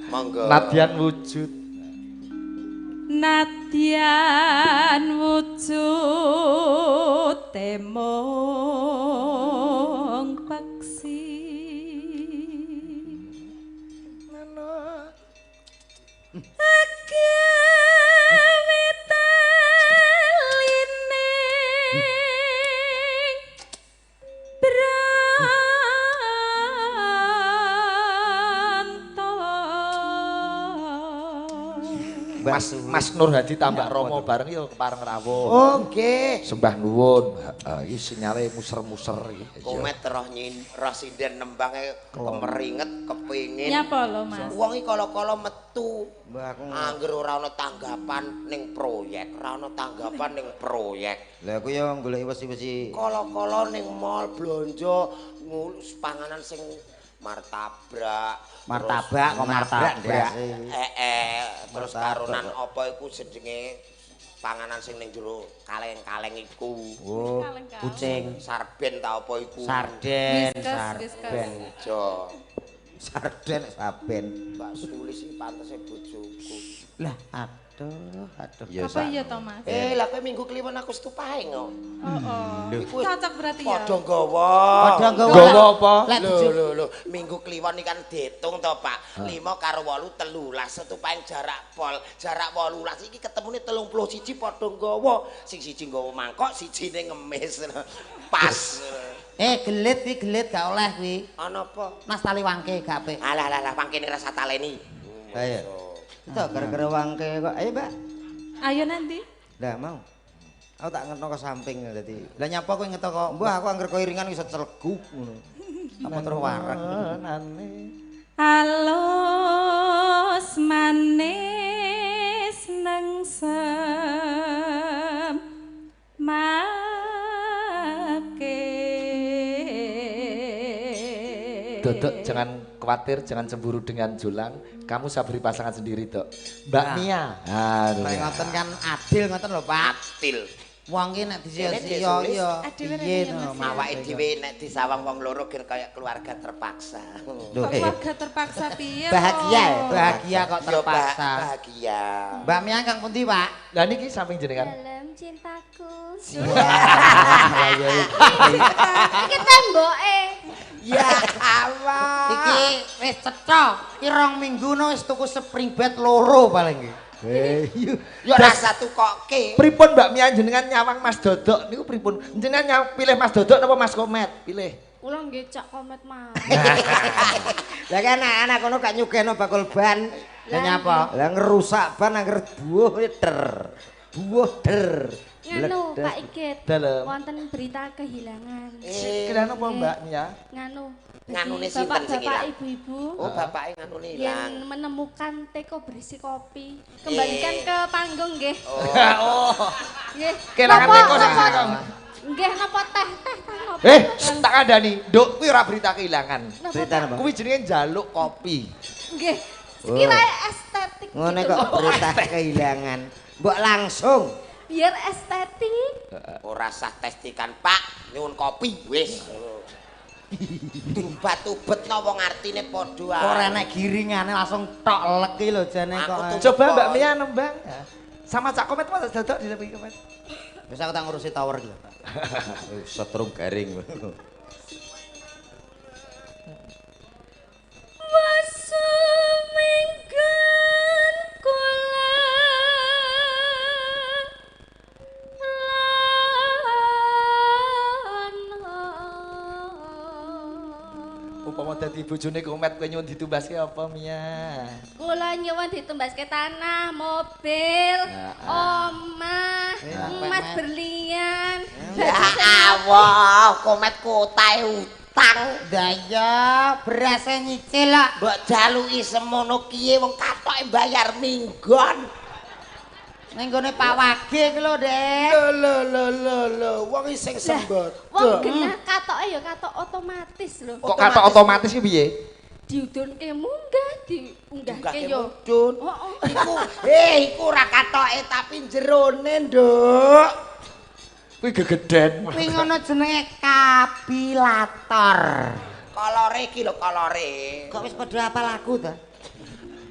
Monggo. Nadyan wujud. Nadyan wujud temong paksi. Nana. Mas Nur Hadi tambah Romo bareng ya kepareng rawuh. Oh nggih. Sembah nuwun. Heeh, iki sinyale muser-muser iki. Komet roh nyin, roh sinden nembange kemeringet kepengin. Nyapa lho, Mas? Wong iki kala-kala metu. Angger ora ana tanggapan ning proyek, ora ana tanggapan ning proyek. Lah aku ya goleki wesi-wesi. Kala-kala ning mall blonjo ngulus panganan sing martabak, martabak kok martabak. Terus karonan apa iku jenenge panganan sing ning jero kaleng-kaleng iku. Oh, kucing, sarden ta apa iku? Sarden, sarden. Jo. Sarden saben. Mbak Sulis iki pantese bojoku. Lah, aduh, aduh. Apa iya to, Mas? Lah kowe minggu kliwon aku setupahe kok. Heeh. Cocok berarti ya. Padha nggawa. Padha nggawa. Nggawa apa? Lho lho lho, minggu kliwon iki kan diitung to, Pak. 5 karo 8 13 setupahe jarak pol. Jarak 18 iki ketemune 31 padha nggawa. Sing siji nggawa mangkok, sijine ngemis. Pas. Gelit kuwi gelit gak oleh kuwi. Ana apa? Mas tali wangke gak apik. Alah alah alah wangkene rasa taleni. Ayo. Itu gara-gara wangke kok. Ayo, Mbak. Ayo nanti. Lah mau. Aku tak ngetno ke samping dadi. Lah nyapa kowe ngetok kok? Mbah aku angger koiringan iso celguk ngono. Apa terus wareg. Alus manis nengsem make. Dodok jangan khawatir, jangan cemburu dengan Jolang. Kamu saya beri pasangan sendiri, Dok. Mbak Mia. Aduh. Ngoten kan adil ngoten lho, Pak. Adil. Wong ki nek disia-sia ya piye to awake dhewe nek disawang wong loro gen kaya keluarga terpaksa. Kok keluarga terpaksa piye? Bahagia, bahagia kok terpaksa. Bahagia. Mbak Mia kang pundi, Pak? Lah niki samping jenengan. Dalam cintaku. Iki temboke. Ya Allah. Iki wis cetha. Iki 2 minggu no wis tuku spring bed loro paling nggih. Ya rasa tukoke. Pripun Mbak Mia jenengan nyawang Mas Dodok niku pripun? Jenengan pilih Mas Dodok napa Mas Komet? Pilih. Kula nggih Cak Komet mawon. Lah kan anak kono gak nyugihno bakul ban. Lah nyapa? Lah ngerusak ban angger buuh der. Buuh der. Nganu Pak Igit. Wonten berita kehilangan. Kehilangan apa Mbak Mia? Nganu. Nganune sinten sing ilang? Bapak ibu-ibu. Oh, bapake nganune ilang. Yang menemukan teko berisi kopi, kembalikan ke panggung nggih. Oh. Nggih. Kelangan teko sing ilang. Nggih napa teh-teh napa? Tak kandhani, Nduk, kuwi ora berita kehilangan. Berita napa? Kuwi jenenge njaluk kopi. Nggih. Sekiranya estetik. Ngene kok berita kehilangan. Mbok langsung biar estetik. Ora sah testikan, Pak. Nyuwun kopi wis. Tubat-tubetno wong artine padha ae. Ora enek giringane langsung tok lek iki lho jane kok. Coba Mbak Mia nembang. Sama Cak Komet Mas Dodok di tepi Komet. Wis aku tak ngurusi tower iki lho. Setrum garing. Wasumenggan kula Upama dadi bojone Komet kowe nyuwun ditumbaske apa Mia? Kula nyuwun ditumbaske tanah, mobil, omah, emas berlian. Ya Allah, Komet kotae utang. Lah iya, berase nyicil kok. Mbok jaluki semono kiye wong katoke bayar minggon. Ning gone Pak Wage iki lho, Dek. Lho lho lho lho, wong sing sembot. Wong genah katoke ya katok otomatis lho. Kok katok otomatis ki piye? Diudunke munggah, diunggahke yo. Mudun. Heeh. Iku iku ora katoke tapi jerone, Nduk. Kuwi gegeden. Kuwi ngono jenenge kapilator. Kolore iki lho, kolore. Kok wis padha apal aku ta?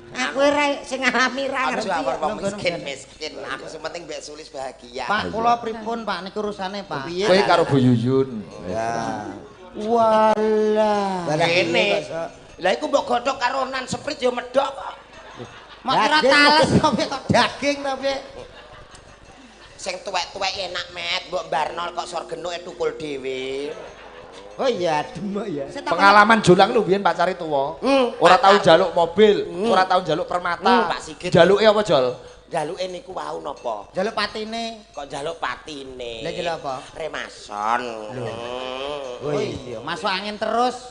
Aku ora sing ngalami ra ngerti. Aja wong miskin-miskin. Aku sing penting mbek Sulis bahagia. Pak, kula pripun Pak niku urusane, Pak? Kowe karo Bu Yuyun. Ya. Walah. Kene. Lah iku mbok godhog karo nan sprite ya medhok kok. Mak kira tales to piye kok daging to piye? Sing tuwek-tuwek enak, Met. Mbok barno kok sor genuke tukul dhewe. Oh iya, adem ya. Pengalaman Jolang lho biyen pacare tuwa. Ora tau njaluk mobil, ora tau njaluk permata. Pak Sigit. Jaluke apa, Jol? Jaluke niku wau napa? Njaluk patine. Kok njaluk patine? Lah njaluk apa? Remason. Oh iya, masuk angin terus.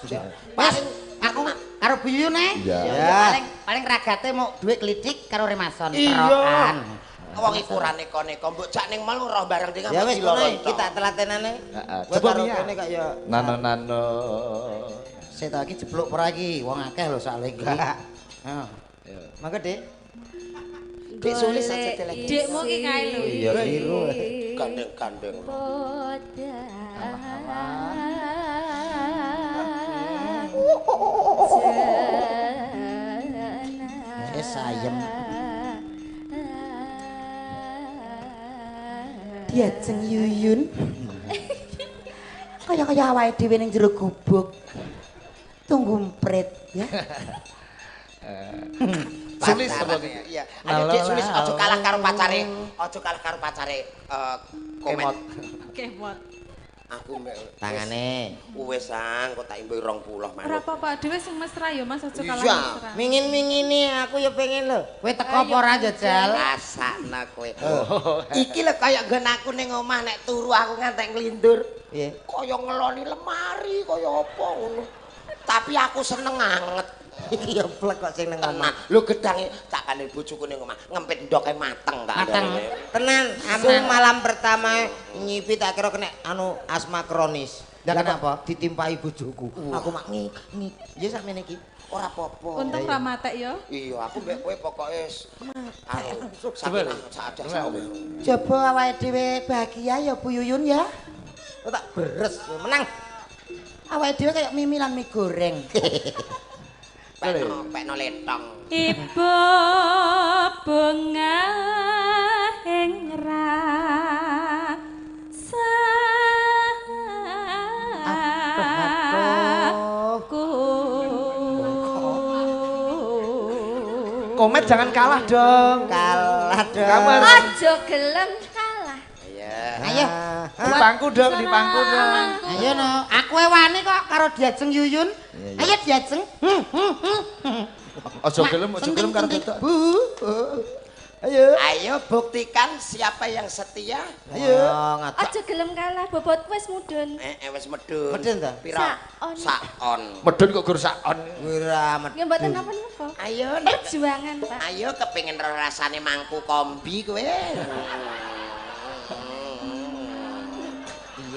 Mas, aku karo Bu Yuyun e. Iya. Paling ragate mau dhuwit klitik karo remason terokan. Wong iku ora neko-neko mbok jak ning mall roh bareng dhewe. Ya wis kono iki tak telatenane. Heeh. Coba karo kene kok ya. Nano-nano. Sik ta iki jeblok ora iki, wong akeh lho soalé iki. Heeh. Mangga, Dik. Dik Sulis aja delek. Dikmu ki kae lho. Iya, biru. Gandeng-gandeng. Wis ayem. Diajeng Yuyun. Kaya-kaya awake dhewe ning jero gubuk. Tunggu mprit ya. Sulis apa ki? Iya. Ayo Dik Sulis aja kalah karo pacare, aja kalah karo pacare Komet. Kemot. Aku tangane wis ang kok tak imbuhi 20 manuk. Ora apa-apa dhewe sing mesra ya Mas aja kalah mesra. Mingin-mingini aku ya pengen lho. Kowe teko apa ora jajal? Rasakna kowe. Iki lho kaya nggon aku ning omah nek turu aku ngantek nglindur. Piye? Kaya ngeloni lemari kaya apa ngono. Tapi aku seneng anget. Iki ya plek kok sing nang omah. Lho gedange tak kandhani bojoku ning omah, ngempit ndoke mateng tak. Mateng. Tenan, aku malam pertama nyipi tak kira kena anu asma kronis. Lah kenapa? Ditimpahi bojoku. Aku mak ngik ngik. Ya sakmene iki. Ora apa-apa. Untung ra matek ya. Iya, aku mbek kowe pokoke anu sak Coba awake dhewe bahagia ya Bu Yuyun ya. Kok tak beres menang. Awake dhewe kayak mimi lan mie goreng. Pekno letong. Ibu bunga ing rasa aku. Komet jangan kalah dong. Kalah dong. Aja gelem kalah. Iya. Ayo. Di pangku dong, di pangku dong. Ayo no, aku wani kok karo diajeng Yuyun. Ayo diajeng. Aja gelem karo dadak. Bu. Ayo. Ayo buktikan siapa yang setia. Ayo. Aja gelem kalah, bobot wis mudhun. Wis medhun. Medhun ta? Pira? Sak on. Medhun kok gur sak on. Ora medhun. Nggih mboten napa-napa. Ayo perjuangan, Pak. Ayo kepengin rasane mangku kombi kowe.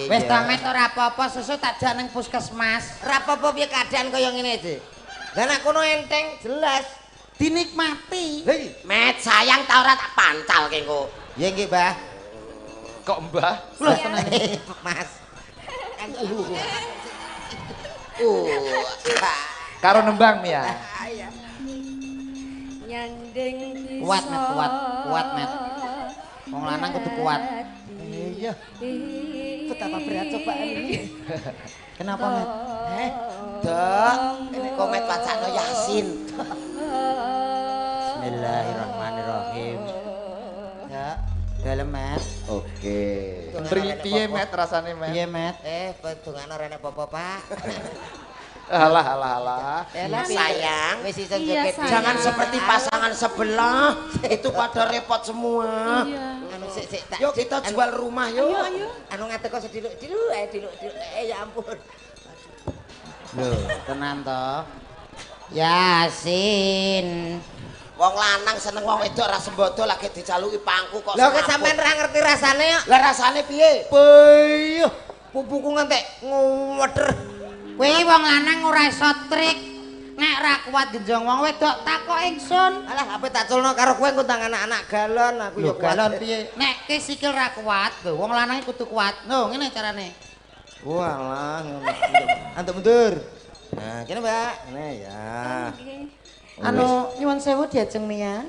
Wis ta Met ora apa-apa, sesuk tak jak ning puskesmas. Ora apa-apa piye keadaan kaya ngene iki. Lah nek kono enteng jelas. Dinikmati. Lha iki Met sayang ta ora tak pancal ke engko. Ya nggih, Mbah. Kok Mbah? Lho senenge Mas. Karo nembang Mia. Nyanding bisa. Kuat Met, kuat, kuat Met. Wong lanang kudu kuat. Iya. Betapa berat cobaan ini. Kenapa Met? Dok, ini komet wacana Yasin. Bismillahirrahmanirrahim. Ya, dalem Met. Oke. Piye Met rasane Met? Piye Met? Pedungane ora enek apa-apa, Pak. Alah alah alah. Sayang, wis iso joget. Jangan seperti pasangan sebelah, itu pada repot semua. Iya. Anu sik sik tak. Yuk kita jual rumah yuk. Ayo ayo. Anu ngadeg kok sediluk diluk diluk diluk. Ya ampun. Lho, tenan to. Yasin. Wong lanang seneng wong wedok ra sembodo lagi dijaluki pangku kok. Lho kok sampean ra ngerti rasane kok. Lah rasane piye? Peyuh, pupuku ngantek ngweder. Kowe wong lanang ora iso trik. Nek ra kuat genjong wong wedok takok ingsun. Alah, ape tak culno karo kowe engko tang anak-anak galon aku ya kuat. Galon piye? Nek ke sikil ra kuat, lho wong lanang kudu kuat. Lho ngene carane. Walah ngono. Antuk mundur. Nah, kene Mbak. Ngene ya. Anu nyuwun sewu diajeng Mia.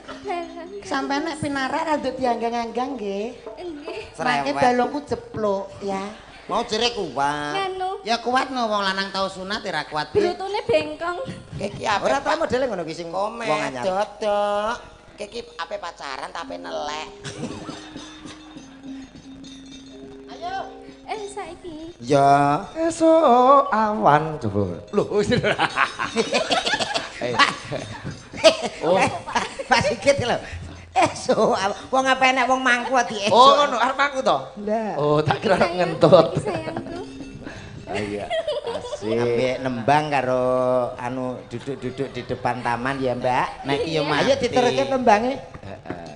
Sampeyan nek pinarak rada dianggang-anggang nggih. Nggih. Mangke balungku jeplok ya. Mau jere kuat. Nganu. Ya kuat no wong lanang tau sunat ya ra kuat. Brutune bengkong. Iki ape ora tau modele ngono ki sing wong anyar. Dodok. Iki ape pacaran ta ape nelek. Ayo. Saiki. Ya. Esuk awan coba. Lho. Oh, Pak Sigit lho. Esuk wong apa enek wong mangku di esuk. Oh ngono arep mangku to? Oh, tak kira arep ngentut. Sayangku. Iya. Asik. Ambek nembang karo anu duduk-duduk di depan taman ya, Mbak. Nek iya mati. Ayo diteruske tembange. Heeh.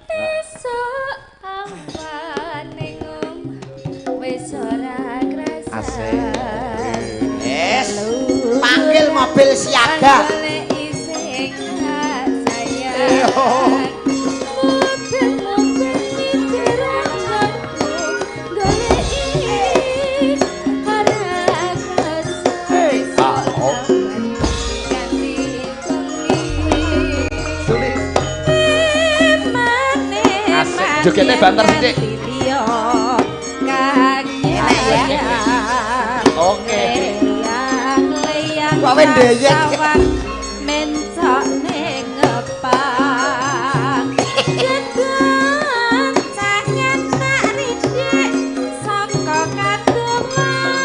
Esuk awan ning omah wis ora krasa. Asik. Yes. Panggil mobil siaga. Asik, jogetnya banter sithik. Oke. Kok ndeyek. Mencok ning ngepang. Kegoncangan tak ridhik saka kademan.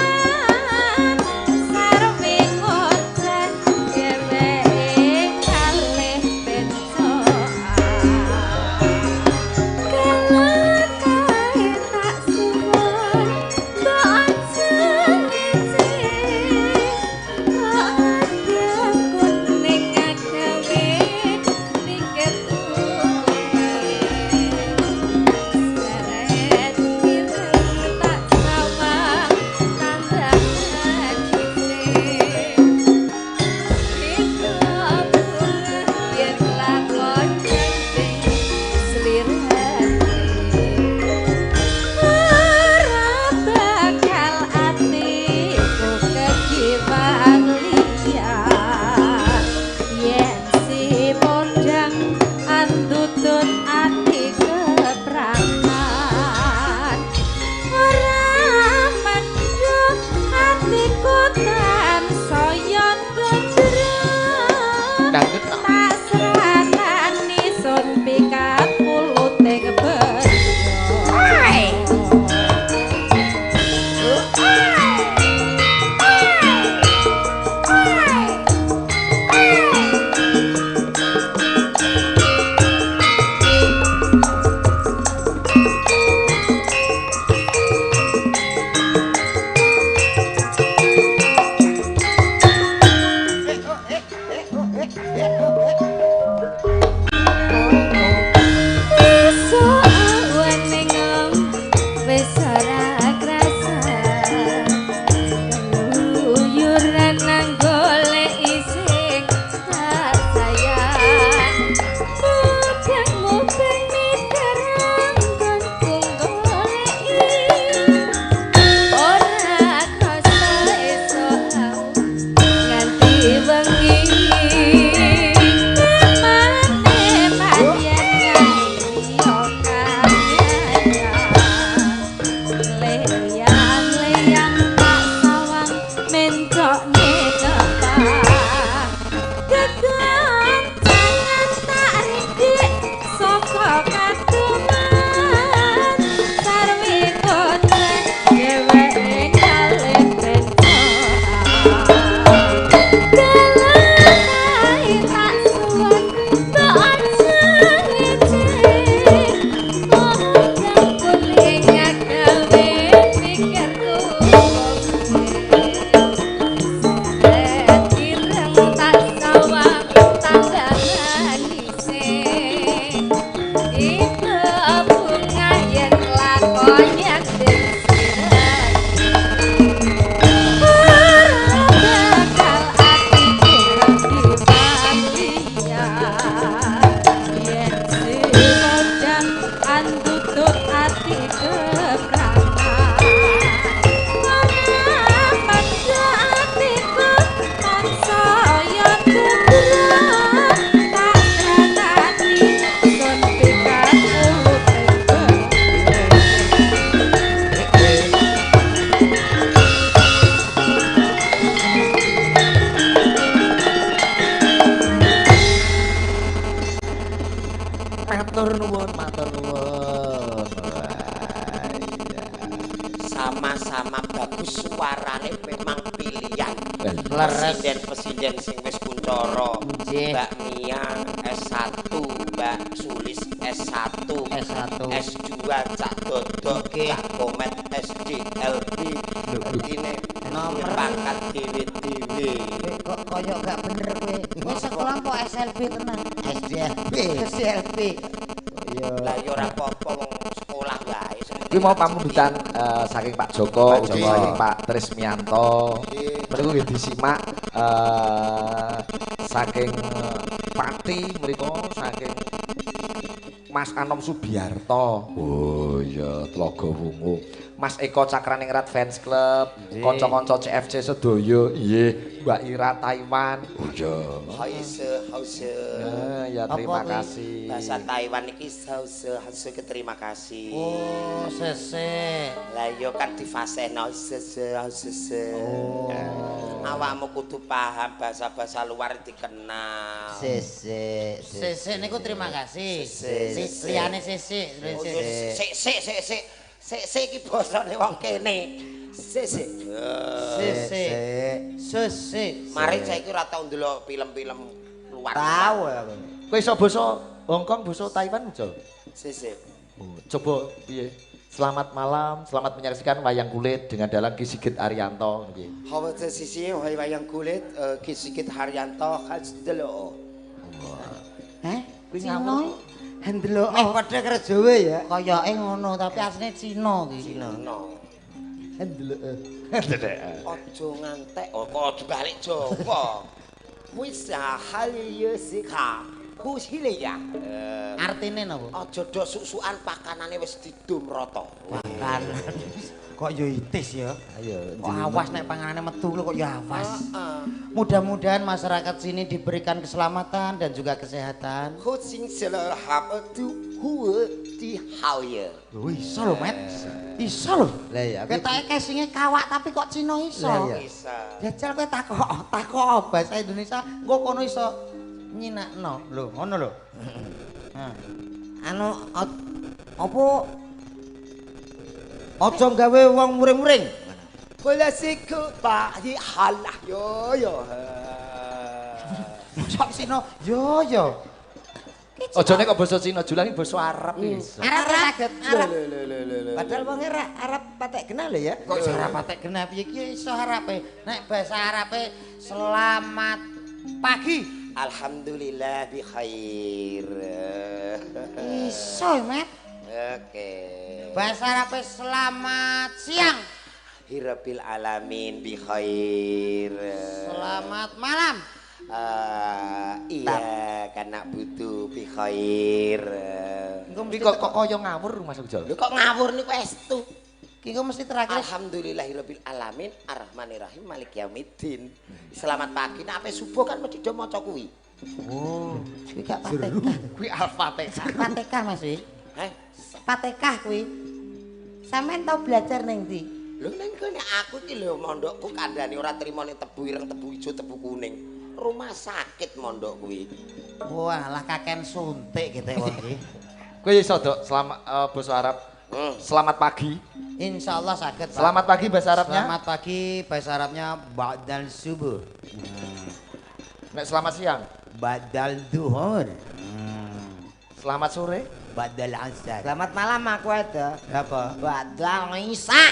Sarwe ngoceh dheweke kalih bencokan. Kelon kae tak suwun mbok aja ngece. Sama-sama bagus suarane memang pilihan. Presiden-presiden sing wis kuncara. Mbak Mia S1, Mbak Sulis S1, S1, S2 Cak Dodok, Cak Komet SDLB. Ini nomor pangkat dhewe-dhewe. Kok koyo gak bener kowe. Kowe sekolah kok SLB tenan. SDLB. SDLB. Lah ya ora apa-apa wong sekolah wae. Kuwi mau pamundutan saking Pak Joko, ugi saking Pak Trismianto. Mriku nggih disimak saking Pati mriku saking Mas Anom Subiarto. Oh iya, Tlaga Wungu. Mas Eko Cakraningrat Fans Club, kanca-kanca CFC sedaya, nggih, Mbak Ira Taiwan. Oh iya. Hause, hause. Ya terima kasih. Bahasa Taiwan iki hause, hause terima kasih. Oh, sese. Lah iya kan difasehno sese, hause. Oh. Awakmu kudu paham bahasa-bahasa luar dikenal. Sese. Sese niku terima kasih. Liyane sese. Sik sik sik sik. Sik sik iki basane wong kene. Sik sik. Sik sik. Mari saiki ora tau ndelok film-film luar. Tau aku. Kowe iso basa Hongkong, basa Taiwan iso? Sik sik. Oh, coba piye? Selamat malam, selamat menyaksikan wayang kulit dengan dalang Ki Sigit Haryanto nggih. Hawa sisi wayang kulit Ki Sigit Haryanto khas delok. Heh, kuwi ngawur. Ndelok meh padha karo Jawa ya. Kayake ngono, tapi asline Cina iki. Cina. Ndelok. Aja ngantek kok balik Jawa. Wis hal ya sika. Kusile ya. Artine napa? Aja do suk-sukan pakanane wis didum rata. Pakanan. Kok yo itis ya. Ayo, awas nek panganane metu lho kok ya awas. Mudah-mudahan masyarakat sini diberikan keselamatan dan juga kesehatan. Lho iso lho, Met. Iso lho. Lah iya, ketoke kesinge kawak tapi kok Cina iso. Iso. Jajal kowe takok bahasa Indonesia, engko kono iso nyinakno. Lho, ngono lho. Heeh. Anu apa aja gawe wong muring-muring. Kula siku pak halah yo yo. Mosok Cina yo yo. Aja nek kok basa Cina julang iki basa Arab iki. Arab saged Arab. Padahal wong Arab patek genah lho ya. Kok iso Arab patek genah piye iki iso Arabe. Nek bahasa Arabe selamat pagi. Alhamdulillah bi khair. Iso, Met. Oke. Bahasa Arabe selamat siang. Hirabil alamin bi khair. Selamat malam. Iya, karena butuh bi khair. Iki kok kaya ngawur Mas Ujol. Lho kok ngawur niku estu. Ki kok mesti terakhir alhamdulillahirabbil alamin arrahmanirrahim maliki yaumiddin. Selamat pagi. Nek ape subuh kan mesti do maca kuwi. Oh, kuwi gak Fatihah. Kuwi Al-Fatihah. Fatihah Mas wi. Heh, Fatihah kuwi. Sampeyan tau belajar ning ndi? Lho ning kene aku iki lho mondokku kandhane ora trimo ning tebu ireng, tebu ijo, tebu kuning. Rumah sakit mondok kuwi. Wah, lah kaken suntik gitu wong iki. Kowe iso, Dok, selama basa Arab. Selamat pagi. Insyaallah saged, Pak. Selamat pagi bahasa Arabnya. Selamat pagi bahasa Arabnya ba'dal subuh. Nek selamat siang. Ba'dal duhur. Selamat sore. Ba'dal asar. Selamat malam aku ada. Apa? Ba'dal isya.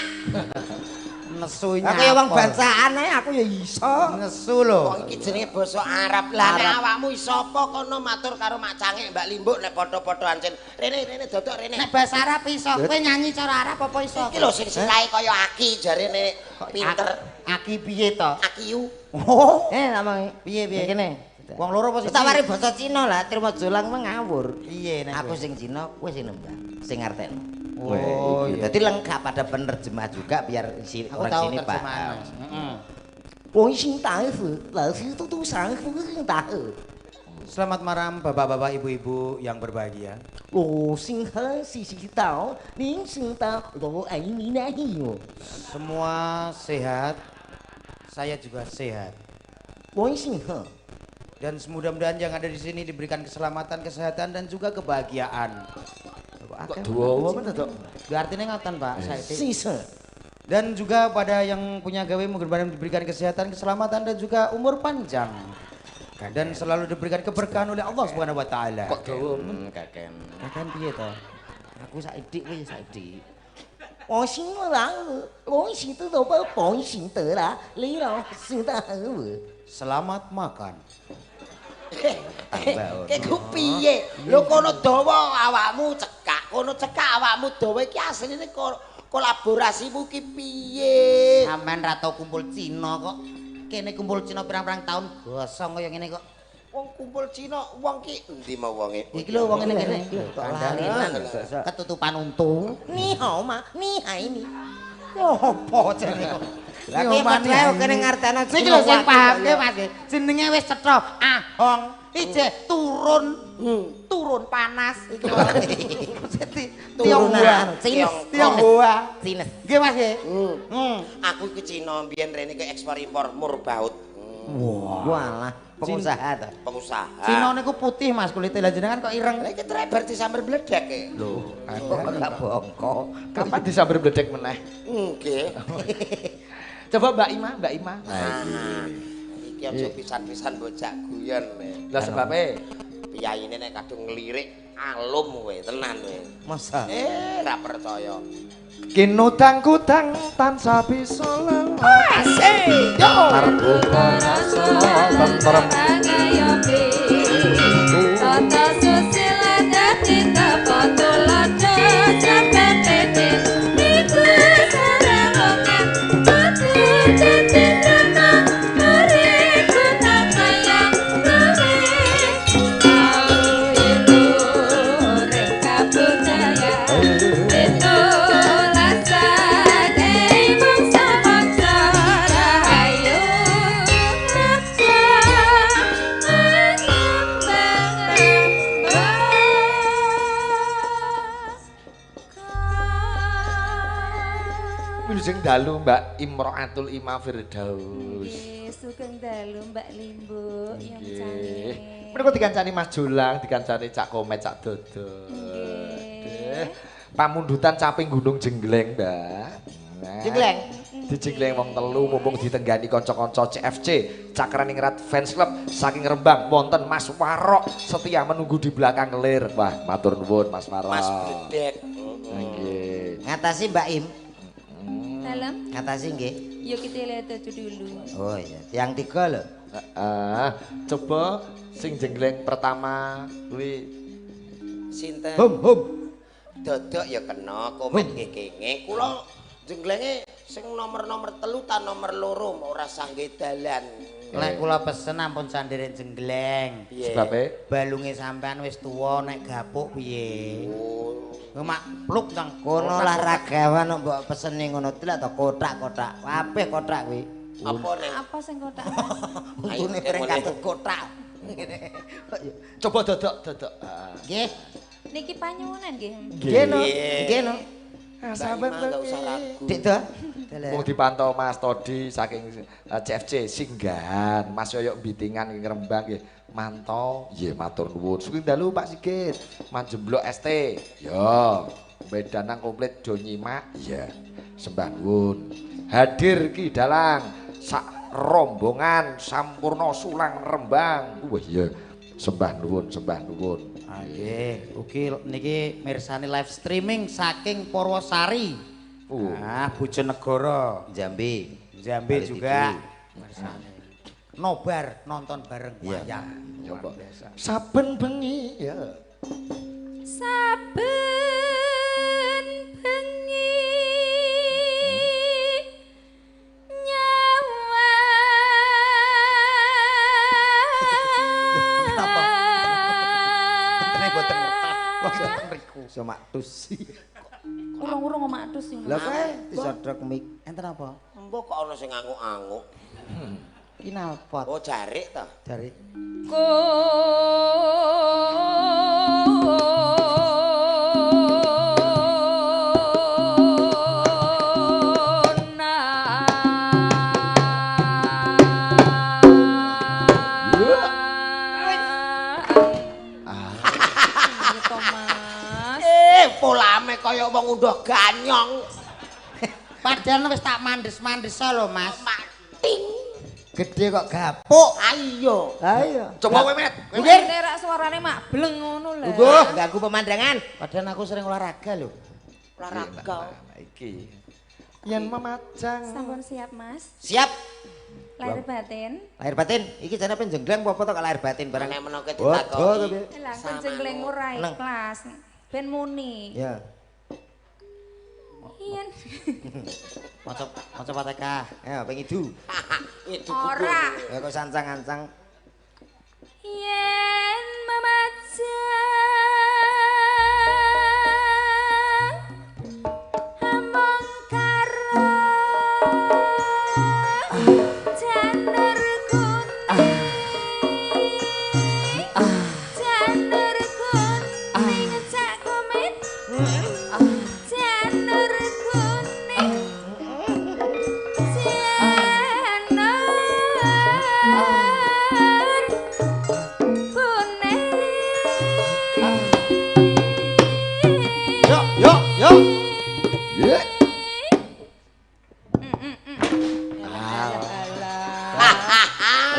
Nesu Aku ya wong bancaan ae aku ya iso. Nesu lho. Wong iki jenenge basa Arab. Lah nek awakmu iso apa kono matur karo Mak Cangik Mbak Limbuk nek padha-padha ancen. Rene rene dodok rene. Nek bahasa Arab iso, kowe nyanyi cara Arab apa iso? Iki lho sing sirahe kaya aki jarene pinter. Aki piye to? Akiyu. Oh. Namang Piye piye? Kene. Wong loro apa siji? Tak wari basa Cina lah, trimo jolang mah ngawur. Piye nek aku sing Cina, kowe sing nembang, sing ngartekno. Oh, iya. Jadi lengkap ada penerjemah juga biar si aku orang tahu sini terjemahan, paham. Heeh. Wong sing tahu, lah sing tutu sang sing tahu. Selamat malam bapak-bapak, ibu-ibu yang berbahagia. Lo sing he si si tao, ning sing tao, lo ai ni na hi yo. Semua sehat, saya juga sehat. Wong sing he. Dan mudah-mudahan yang ada di sini diberikan keselamatan, kesehatan dan juga kebahagiaan. Kok duwa men to, Dok? Lho artine ngoten, Pak. Saiki. Sisa. Dan juga pada yang punya gawe mudah-mudahan diberikan kesehatan, keselamatan dan juga umur panjang. Dan selalu diberikan keberkahan oleh Allah Subhanahu wa taala. Kok dawa kaken. Kaken piye to? Aku saiki kowe saiki. 我心啦，我心得都不放心得啦，你老心得 Selamat makan. Ki piye? Lho kono dawa awakmu cekak, kono cekak awakmu dawa iki asline kolaborasimu ki piye? Sampeyan ra tau kumpul Cina kok. Kene kumpul Cina pirang-pirang tahun gosong kaya ngene kok. Wong kumpul Cina, wong ki endi mau wonge? Iki lho wong ngene kene. Kok lalinan ketutupan untu. Ni hao ma, ni hai ni. Opo jenenge kok? Lah ki padha kene ngartene iki lho sing pahamke Mas. Jenenge wis cetha Ahong. Ije turun. Turun panas iki lho. Turunan Tionghoa. Cines. Nggih Mas nggih. Aku iki Cina mbiyen rene ke ekspor impor murbaut. Wah. Walah, pengusaha to. Pengusaha. Cina niku putih Mas kulite, lah jenengan kok ireng. Lah iki trebar disamber bledek e. Lho, kok gak bongko. Kapan disamber bledek meneh? Nggih. Coba Mbak Ima, Mbak Ima. Nah iki. Iki aja pisan-pisan bocah guyon. Lah sebabe piyayine nek kadung nglirik alum kowe tenan kowe. Masa? Ra percaya. Kinutang kutang tansah bisa lelah. Asik. Yo. Rasa tentrem. Tata susila dadi tapa tulodo capepete iku sarawongan kudu dadi tata uripku tak kaya kowe tau ilu ring kabudaya pitulasan ing mangsa mangsa rahayu Wilujeng dalu Mbak Imroatul Ima Firdaus. Nggih, sugeng dalu Mbak Limbuk yang Nggih. Menika dikancani Mas Jolang, dikancani Cak Komet, Cak Dodo. Nggih. Pamundutan caping Gunung Jenggleng, Mbak. Nah, Jenggleng. Dijengleng wong telu mumpung ditenggani kanca-kanca CFC Cakraningrat Fans Club saking Rembang wonten Mas Warok setia menunggu di belakang lir. Wah, matur nuwun Mas Warok. Mas Bledek. Nggih. Ngatasi Mbak Im. Dalam? Ngatasi nggih. Yuk kita lihat aja dulu. Oh iya, tiang tiga lho. Coba sing jenggleng pertama kuwi sinten? Hum hum. Dodok ya kena, Komet nggih kenging. Kula jenglenge sing nomor-nomor 3 ta nomor 2 ora sangge dalan. Lek kula pesen ampun sandere jenggleng. Sebabe balunge sampean wis tuwa nek gapuk piye? Oh. Mak pluk nang kono olahragawan mbok peseni ngono delok to kotak-kotak. Kabeh kotak kuwi. Apa ning? Apa sing kotak, Mas? Untune bareng katut kotak. Coba dodok-dodok. Nggih. Niki panyuwunan nggih. Nggih no. Nggih no. Sahabat enggak usah lagu. Dik to. Mung dipantau Mas Todi saking CFC Singgahan, Mas Yoyok Bitingan ing Rembang nggih. Mantau, nggih matur nuwun. Sugeng dalu Pak Sigit. Manjemblok ST. Ya. Medanang komplit do nyimak. Iya. Sembah nuwun. Hadir Ki Dalang sak rombongan Sampurna Sulang Rembang. Wah iya. Sembah nuwun, sembah nuwun. Nggih, ugi niki mirsani live streaming saking Purwosari. Nah, Bojonegoro, Jambi. Jambi juga mirsani. Nobar nonton bareng wayang. Ya, saben bengi ya. Saben bengi nyawa. Kenapa? Boten ngertos mriku. Iso maktus. Urung-urung maktus sing. Lah kowe disodrok mik. Enten apa? Mbok kok ana sing anguk-anguk. Ki nalpot. Oh, jarik ta? Jarik. Polame kaya wong unduh ganyong. Padahal wis tak mandes-mandes lho, Mas. Ting. Gede kok gapuk. Ayo. Ayo. Coba kowe, Met. Nek rak suarane mak bleng ngono lho. Lungguh, ganggu pemandangan. Padahal aku sering olahraga lho. Olahraga. Iki. Yen memajang. Sampun siap, Mas. Siap. Lahir batin. Lahir batin. Iki jane penjenggleng apa to kok lahir batin barang. Nek menoke Bodoh ditakoki. to, piye? Lah penjengleng ora ikhlas. Ben muni. Ya. Yen Maca maca Fatihah. Ayo pengidu. Ngidu ora. Ya kok sancang-ancang. Yen memajang among karo janur kuning, janur kuning cak komit, janur kuning, janur kuning. Yo, yo, yo. Ye.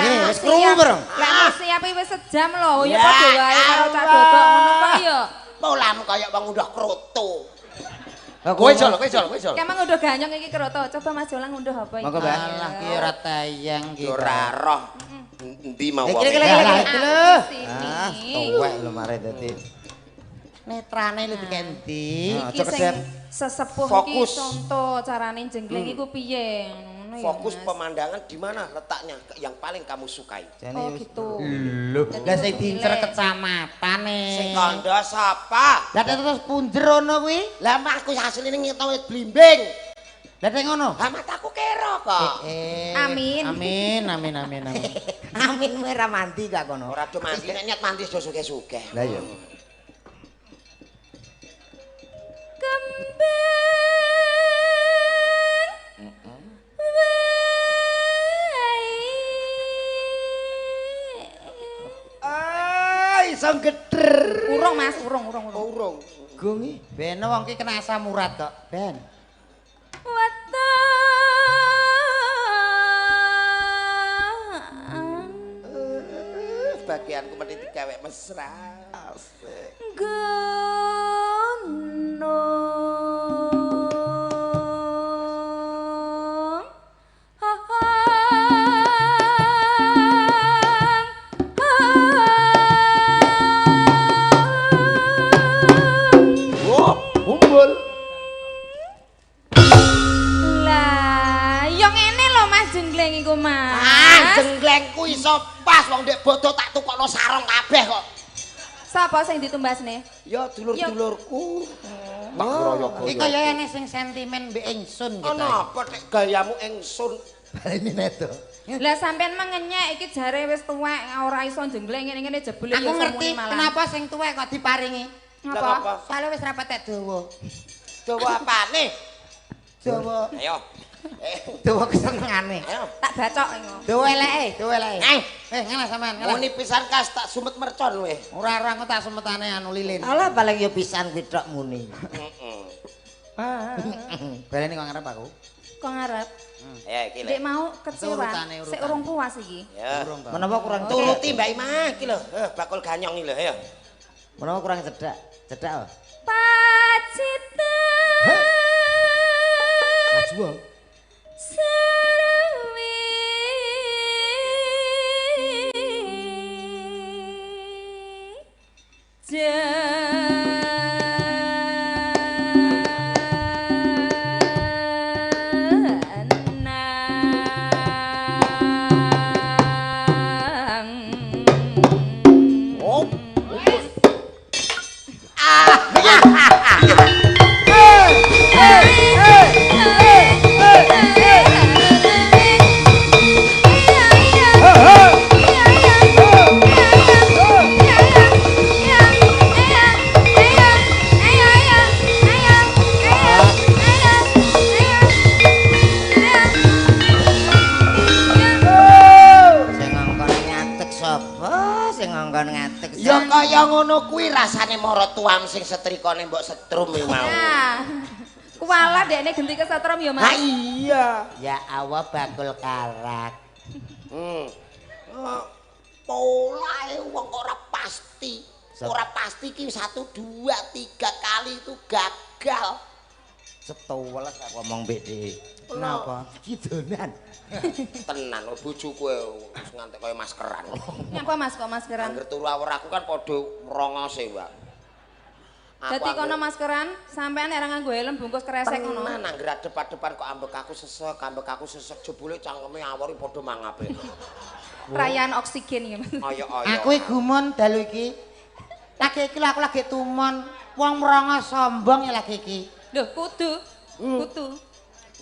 Eh, wis krungu bareng. Lah siap iki wis sejam lho, ya padha wae karo cak dodok ngono kok ya. Polamu kaya wong unduh kroto. Kowe jol, kowe jol, kowe jol. Kemang unduh ganyong iki kroto. Coba Mas Jolang unduh apa iki? Monggo, Mbak. Alah ki ora tayang ki. Ora roh. Endi mau Eh, wong. kira-kira kira lho. Sini. Ah, tuwek lho mare dadi. Netrane lho dikendi. Ah, Iki aja sing kesep. sesepuh iki Fokus. contoh carane jenggleng iku piye ngono ya. Fokus Mas. pemandangan di mana letaknya yang paling kamu sukai. Jane Oh wis- gitu. Lho, lah sing diincer kecamatane. Sing kandha sapa? Lah terus punjer ngono kuwi. Lah mah aku asline ngetok wit blimbing. Lah nek ngono. Lah mataku kero kok. Eh, Amin. Amin, amin, amin, amin. Amin kowe ra mandi kak kono. Ora do mandi nek niat mandi do sugih-sugih. Lah iya. Kembang wae. Ah, iso geder. Urung Mas, urung, urung, urung. Urung. Gongi. Ben wong ki kena asam urat kok, Ben. Wetan. Bagianku mesti digawe mesra. Gunung Wah, umbul. Lah, yo ngene lho Mas jenggleng iku Mas. Ah, jenglengku iso pas wong ndek bodo tak tukokno sarung kabeh kok. Sapa sing ditumbasne? Ya dulur-dulurku. Tak kroyo Iki kaya ene sing sentimen mbek ingsun gitu. Ana apa nek gayamu ingsun? Baleni neto. Lah sampean mengenyek iki jare wis tuwek ora iso jenggleng ngene-ngene jebule Aku ya ngerti semune malah. kenapa sing tuwek kok diparingi. Ngapa? Lah Soale wis ra patek dawa. Dawa apane? Dawa, Ayo. dawa kesenengane. Ayo. Tak bacok engko. Dawa eleke, dawa eleke. Eh. Eh, ngalah sampean, ngalah. Muni pisan kas tak sumet mercon weh. Ora ora engko tak sumetane anu lilin. Alah paling yo pisan kuwi tok muni. Heeh. Baleni kok ngarep aku. Kok ngarep? Ya iki lho. Dek mau kecewa. Urutane, urutane. Sik urung puas iki. Ya. Urung to. Menapa kurang Turuti Mbak Imah iki lho. Bakul ganyong iki lho, ayo. Menapa kurang cedak? Cedak. Oh. Pacitan Maju. Serawi Jenang. Oh. Sing ngongkon ngadeg sapa? Sing ngongkon ngadeg. Ya kaya ngono kuwi rasane maratuam sing setrikane mbok setrum iki mau. Nah, Kuwalah dekne genti kesetrum ya, Mas. Ha iya. Ya Allah bakul karak. Polahe wong ora pasti. Ora pasti ki 1 2 3 kali itu gagal. Setuweles aku ngomong mbek dhek. Kenapa? Kidonan. Tenan bojoku wis ngantek kaya maskeran. Nyapa Mas kok maskeran? Angger turu awor aku kan padha mrongose, Mbak. Dadi kono maskeran, sampean nek ora nganggo helm bungkus kresek ngono. Tenan angger adep-adepan kok ambek aku sesek, jebule cangkeme awor padha mangape. Perayaan oksigen ya, Mas. Ayo-ayo. Aku iki gumun dalu iki. Lagi iki lho aku lagi tumon. Wong mrongos sombong ya lagi iki. Lho, kudu. Kudu.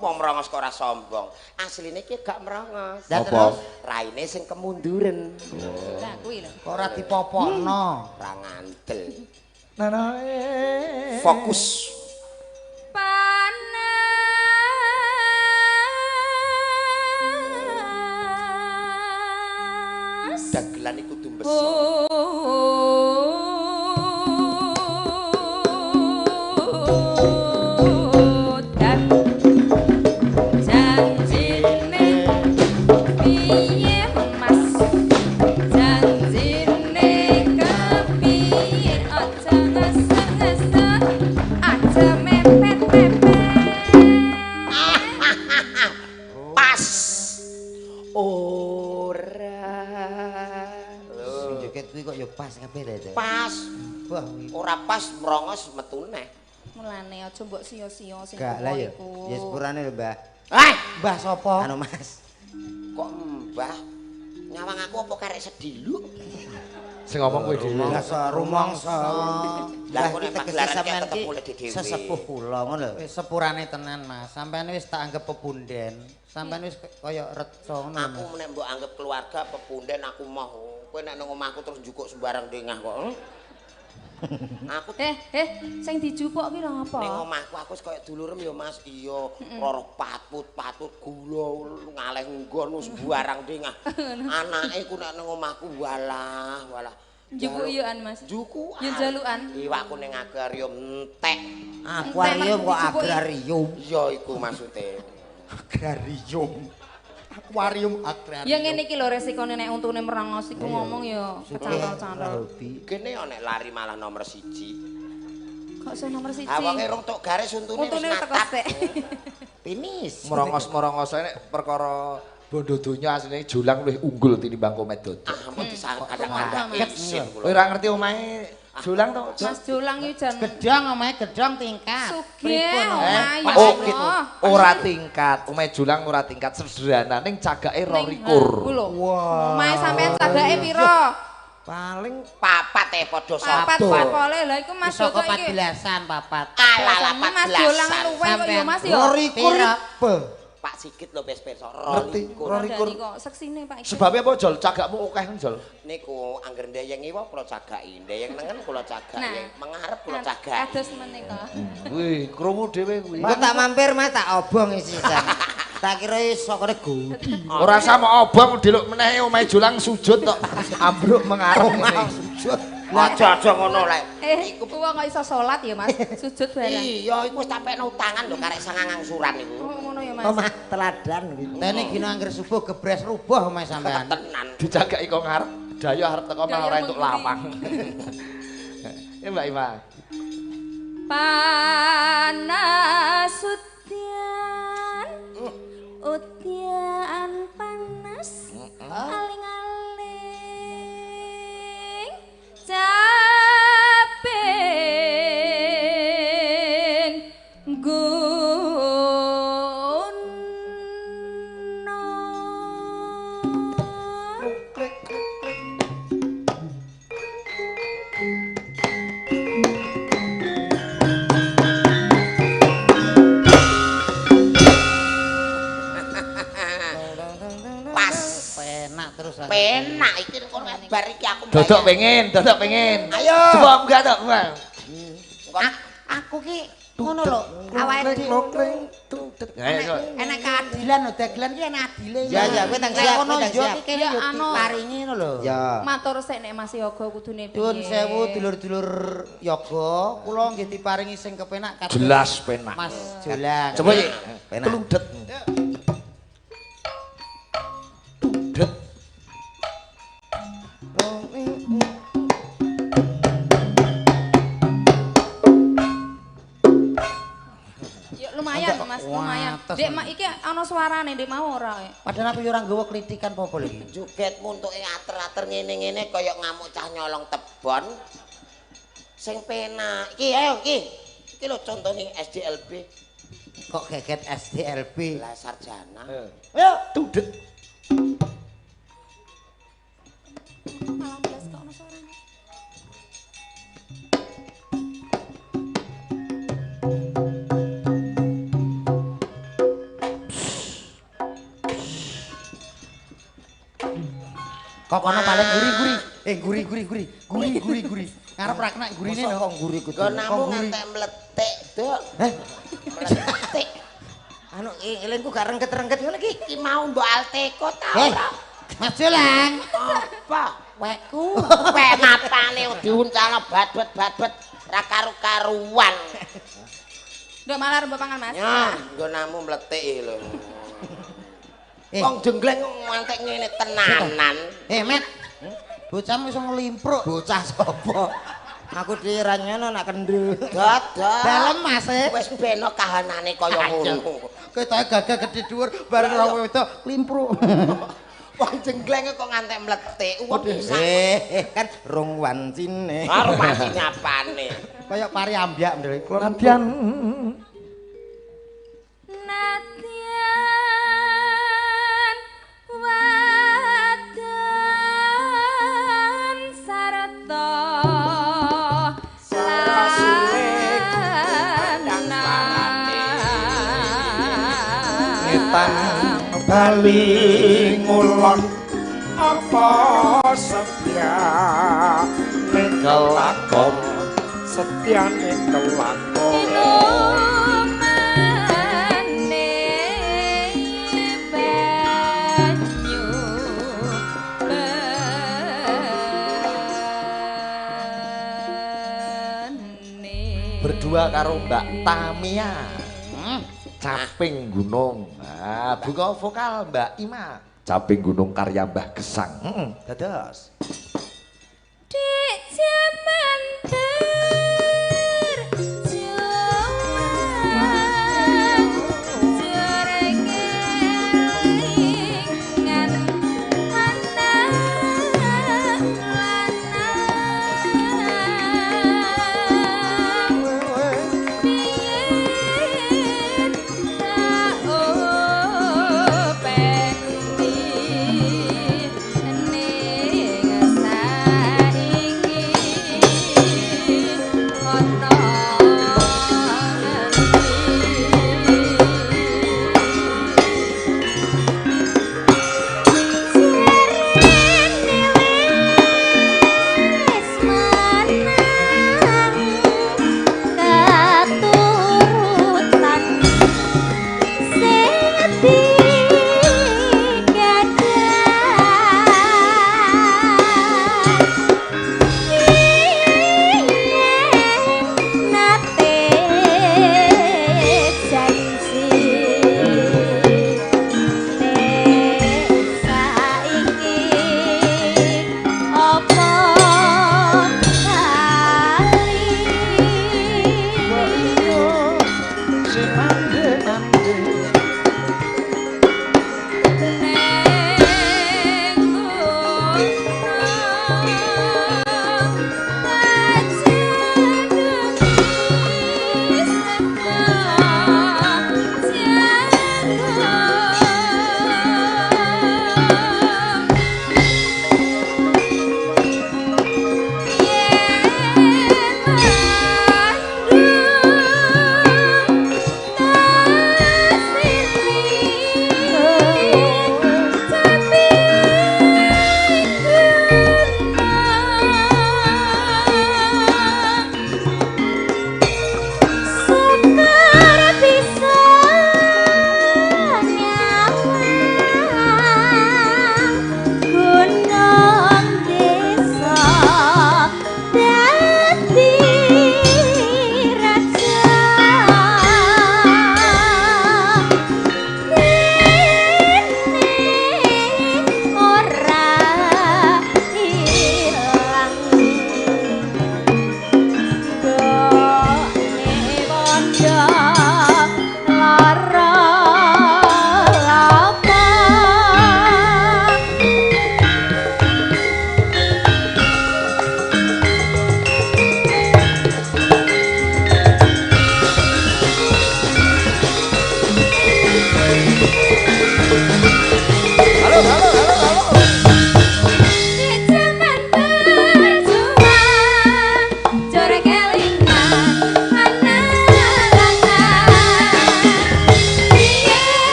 Wong mrongos kok ora sombong. Asline iki gak mrongos. Lah terus raine sing kemunduren. Lah kuwi lho. Kok ora dipopokno? Ora ngandel. Nanae. Fokus. Panas. Dagelan iku kudu mbesok. Janjine piye Mas? Janjine kepiye? Aja ngesek-ngesek, aja mepet-mepet. Pas. Ora. Sing joget kuwi kok ya pas kabeh ta itu. Pas. Wah, kuwi. Ora pas mrongos metu neh. Mulane aja mbok sia-sia sing Gak lah ya. iku. Ya sepurane lho, Mbah. Eh, Mbah sapa? Anu Mas. Kok Mbah nyawang aku apa karek sediluk? Sing ngomong kowe dhewe. Rumangsa, rumangsa. Lah kok nek pagelaran ki tetep oleh dhewe. Sesepuh kula ngono lho. Wis sepurane tenan, Mas. Sampeyan wis tak anggap pepunden. Sampeyan wis kaya reca ngono. Aku nek mbok anggap keluarga pepunden aku moh. Kowe nek nang omahku terus njukuk sembarang dengah kok. Aku sing dijupuk ki lho apa? Ning omahku aku wis kaya dulurem ya Mas. Iya, roro patut-patut gula ngaleh nggon wis sembarang dengah. Anake ku nek nang omahku walah, walah. Njupuk yoan Mas. Njukukan. Ya jalukan. Iwakku ning agrarium entek. Akuarium kok agrarium. Iya iku maksude. Agrarium. Akuarium agrarium. Ya ngene iki lho resikone nek untune merangos iku ngomong ya kecantol-cantol. Kene yo nek lari malah nomor 1. Kok iso nomor 1? Ha wonge rong tok garis untune wis natap. Finish. Merongos-merongos nek perkara bondo donya asline Jolang luwih unggul tinimbang Komet Dodok. Ah ampun disangka-kandhake isin kula. Kowe ora ngerti omahe Jolang to? Mas Jolang iki jan gedhong omahe gedhong tingkat. Sugih omahe ya. Ora tingkat, omahe Jolang ora tingkat sederhana ning cagake 22. Wah. Omahe sampean cagake pira? Paling papat padha satu. Papat pole lha iku Mas Dodok iki. 14-an papat. Alah Mas Jolang luweh kok ya Mas ya. 22. Pak Sigit lho wis pirsa 22. Kok seksine Pak iki. Sebabe apa Jol? Cagakmu akeh Jol. Niku angger ndeyeng iwa kula cagaki, ndeyeng nengen kula cagaki, mengarep kula cagaki. Kados menika. Wih, krungu dhewe kuwi. Engko tak mampir Mas, tak obong sisan. Tak kira sokone godi. Ora sama obong delok meneh omahe Jolang sujud tok. Ambruk mengarep ngene. Sujud. Aja-aja ngono lek. Iku wong kok iso salat ya Mas, sujud barang. Iya, iku wis tak pekno utangan lho karek sangang angsuran iku. Oh ngono ya Mas. Omah teladan kuwi. Tene gino angger subuh gebres rubuh omahe sampean. Tenan. Dijagaki kok ngarep, dayo arep teko malah ora entuk lawang. Ya Mbak Ima. Panas udan. Udan panas. Aling-aling caping gono. Pas penak terus. Penak iki kok bar iki aku Dodok pengen, dodok pengen. Ayo. Coba enggak tok, Bang. Aku ki ngono lho, awake dhewe. Tudet. Enek keadilan lho, dagelan ki enek adile. Ya ya, kowe tang siap, kowe tang siap. Iki kene yo diparingi ngono lho. Ya. Matur sik nek Mas Yoga kudune piye. Dun sewu dulur-dulur yoga, kula nggih diparingi sing kepenak kados jelas penak. Mas Jolang. Coba iki. Penak. Tudet. Tudet. Lumayan Mas, lumayan. Dek mak iki ana suarane ndek mau ora. Padahal aku yo ora nggawa klitikan apa-apa lho iki. Jogetmu entuke ater-ater ngene-ngene kaya ngamuk cah nyolong tebon. Sing penak. Iki ayo iki. Iki lho contone SDLB. Kok geget SDLB? Lah sarjana. Ayo tudet. Malah blas kok ana suarane. Kok kono paling guri-guri. Guri-guri-guri. Guri-guri-guri. Ngarep ra kena gurine lho. Kok guri kudu. Nggonamu ngantek mletik, Duk. Heh. Mletik. Anu elingku gak rengket-rengket ngono iki. Iki mau mbok alteko ta ora? Mas Jolang. Apa? Wekku. Wek mapane diuncalno babet-babet ra karu-karuan. Nduk malah mbok pangan, Mas. Ya, nggonamu mletik iki lho. Wong jenggleng ngantek ngene tenanan. Met. Bocah iso nglimpruk. Bocah sapa? Aku dhewe ra nyono nak kendhu. Dadah. Dalem Mas. Wis beno kahanane kaya ngono. Ketoke gagah gedhe dhuwur bareng ora wedok klimpruk. Wong jenggleng kok ngantek mletik. Wong bisa. Kan rong wancine. Karo wancine apane? Kaya pari ambyak ndek. Nadyan. Nadyan wadon sarta ngetan bali ngulon apa setyane kelakon setyane kelakon Ilumane banyu bening. Berdua karo Mbak Tamia. Caping Gunung. Nah, buka vokal Mbak Ima. Caping Gunung karya Mbah Gesang. Dados. Dek jaman berjuang jere kelingan anak lanang piye tak openi ning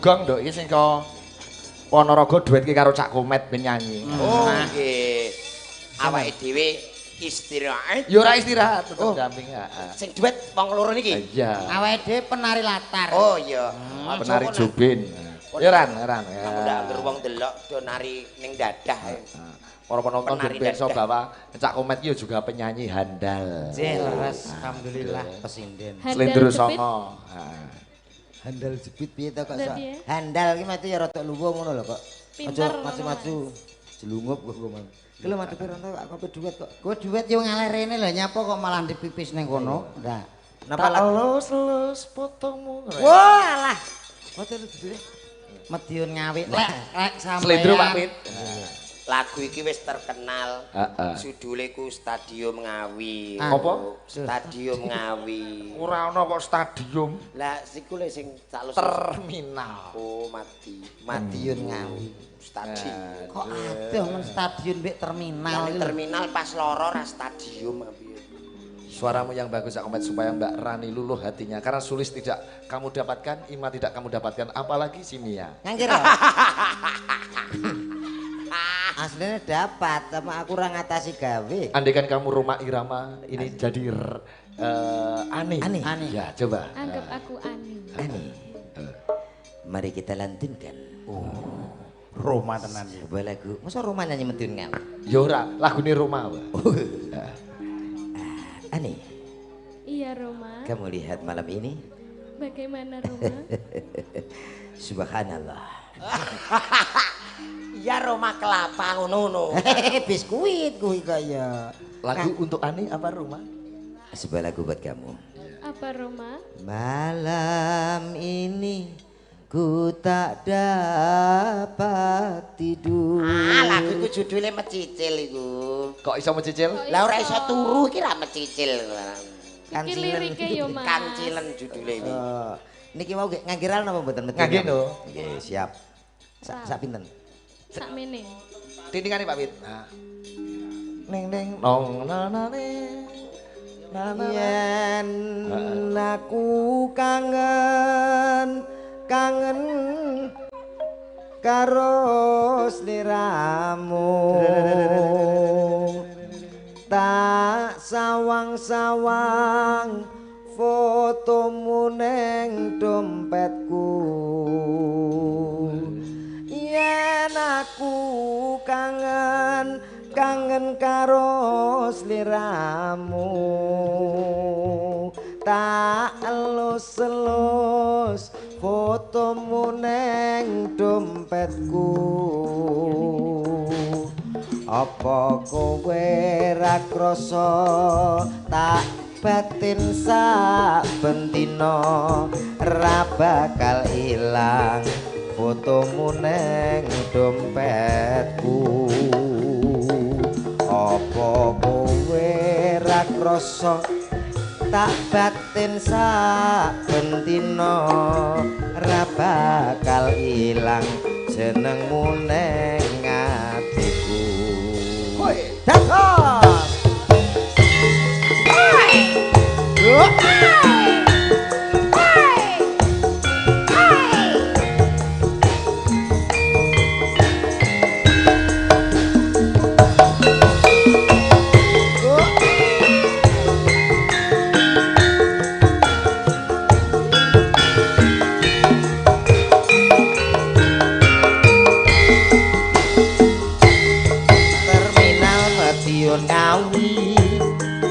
Gong nduk iki sing ka Ponorogo duet ki karo Cak Komet ben nyanyi. Oh nggih. Awake dhewe istirahat. Ya ora istirahat tetep damping heeh. Sing duet wong loro niki. Iya. Awake dhewe penari latar. Oh iya. Penari jubin. Ya Ran, Ran. Aku ndak angger wong delok do nari ning dadah. Para penonton ben pirsa bahwa Cak Komet ki juga penyanyi handal. Nggih, leres alhamdulillah pesinden. Slendro Songo. Heeh. Handal jepit piye to kok sok. Handal ki mati ya rada luwung ngono lho kok. Aja maju-maju. Jelungup kok kok. Ki lho madhepe rono kok kopi duet kok. Kowe duet yo ngalih rene lho nyapa kok malah dipipis ning kono. Ndak. Napa elus-elus fotomu. Wah alah. Foto judule Madiun Ngawi. Lek lek sampean. Slendro Pak Pit. Lagu iki wis terkenal. Judule ku Stadium Ngawi. Apa? Stadium Ngawi. Ora ana kok stadium. Lah siku le sing calon terminal. Oh, mati. Madiun Ngawi. Stadium. Kok adoh men stadion mbek terminal. Terminal pas loro ra stadium piye. Suaramu yang bagus Cak Komet supaya Mbak Rani luluh hatinya karena Sulis tidak kamu dapatkan, Ima tidak kamu dapatkan, apalagi si Mia. Ngangkir. Aslinya dapat, sama aku ora ngatasi gawe. Andaikan kamu Roma Irama ini jadi aneh. Aneh. Ya, coba. Anggap aku aneh. Aneh. Mari kita lantunkan. Oh, Roma tenan iki. Sebuah lagu. Masa Roma nyanyi Madiun Ngawi? Ya ora, lagune Roma. Aneh. Iya, Roma. Kamu lihat malam ini? Bagaimana Roma? Subhanallah. Ya Roma kelapa ngono. Biskuit kuwi kaya. Lagu untuk Ani apa Roma? Sebuah lagu buat kamu. Apa Roma? Malam ini ku tak dapat tidur. Ah, lagu iku judule mecicil iku. Kok iso mecicil? Lah ora iso turu iki ra mecicil. Iki lirike yo Mas. Kancilen judule iki. Niki mau ngangge ral napa mboten? Ngangge no. Nggih, siap. Sak pinten? Sakmene. Titikane Pak Wit. Nah. Ning ning nong na na ne. Na na. Yen aku kangen kangen karo sliramu. Tak sawang-sawang fotomu neng dompetku. Yen aku kangen kangen karo sliramu. Tak elus-elus fotomu neng dompetku. Apa kowe ra krasa tak batin saben dina ra bakal ilang fotomu neng dompetku. Apa kowe ra krasa tak batin saben dina ra bakal ilang jenengmu neng atiku. Hoi, dados. Terminal Madiun Ngawi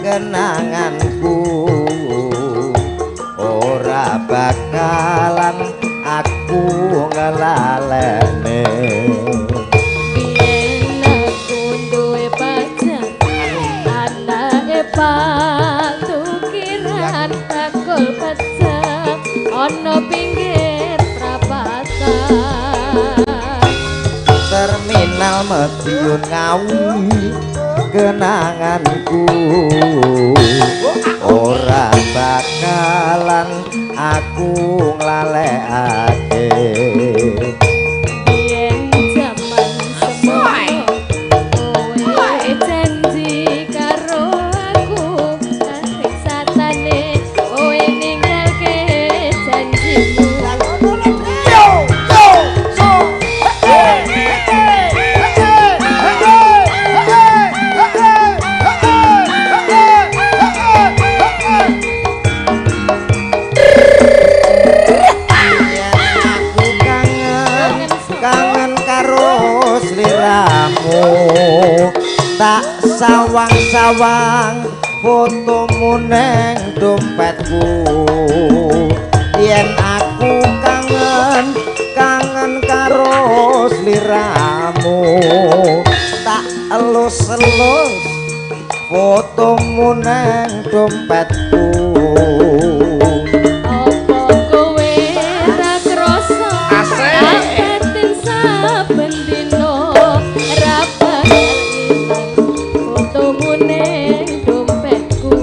kenanganku ora bakalan aku ngelalene. Biyen aku duwe pacar anake Pak Tukiran bakul pecah ana pinggir prapatan. Terminal Madiun Ngawi kenanganku ora bakalan aku nglalekake. Biyen jaman semono kowe janji karo aku satane kowe ninggalke janjimu. Tak sawang-sawang fotomu neng dompetku. Yen aku kangen, kangen karo sliramu. Tak elus-elus fotomu neng dompetku. Apa kowe ra krasa batin saben dina ra bakal ilang fotomu neng dompetku.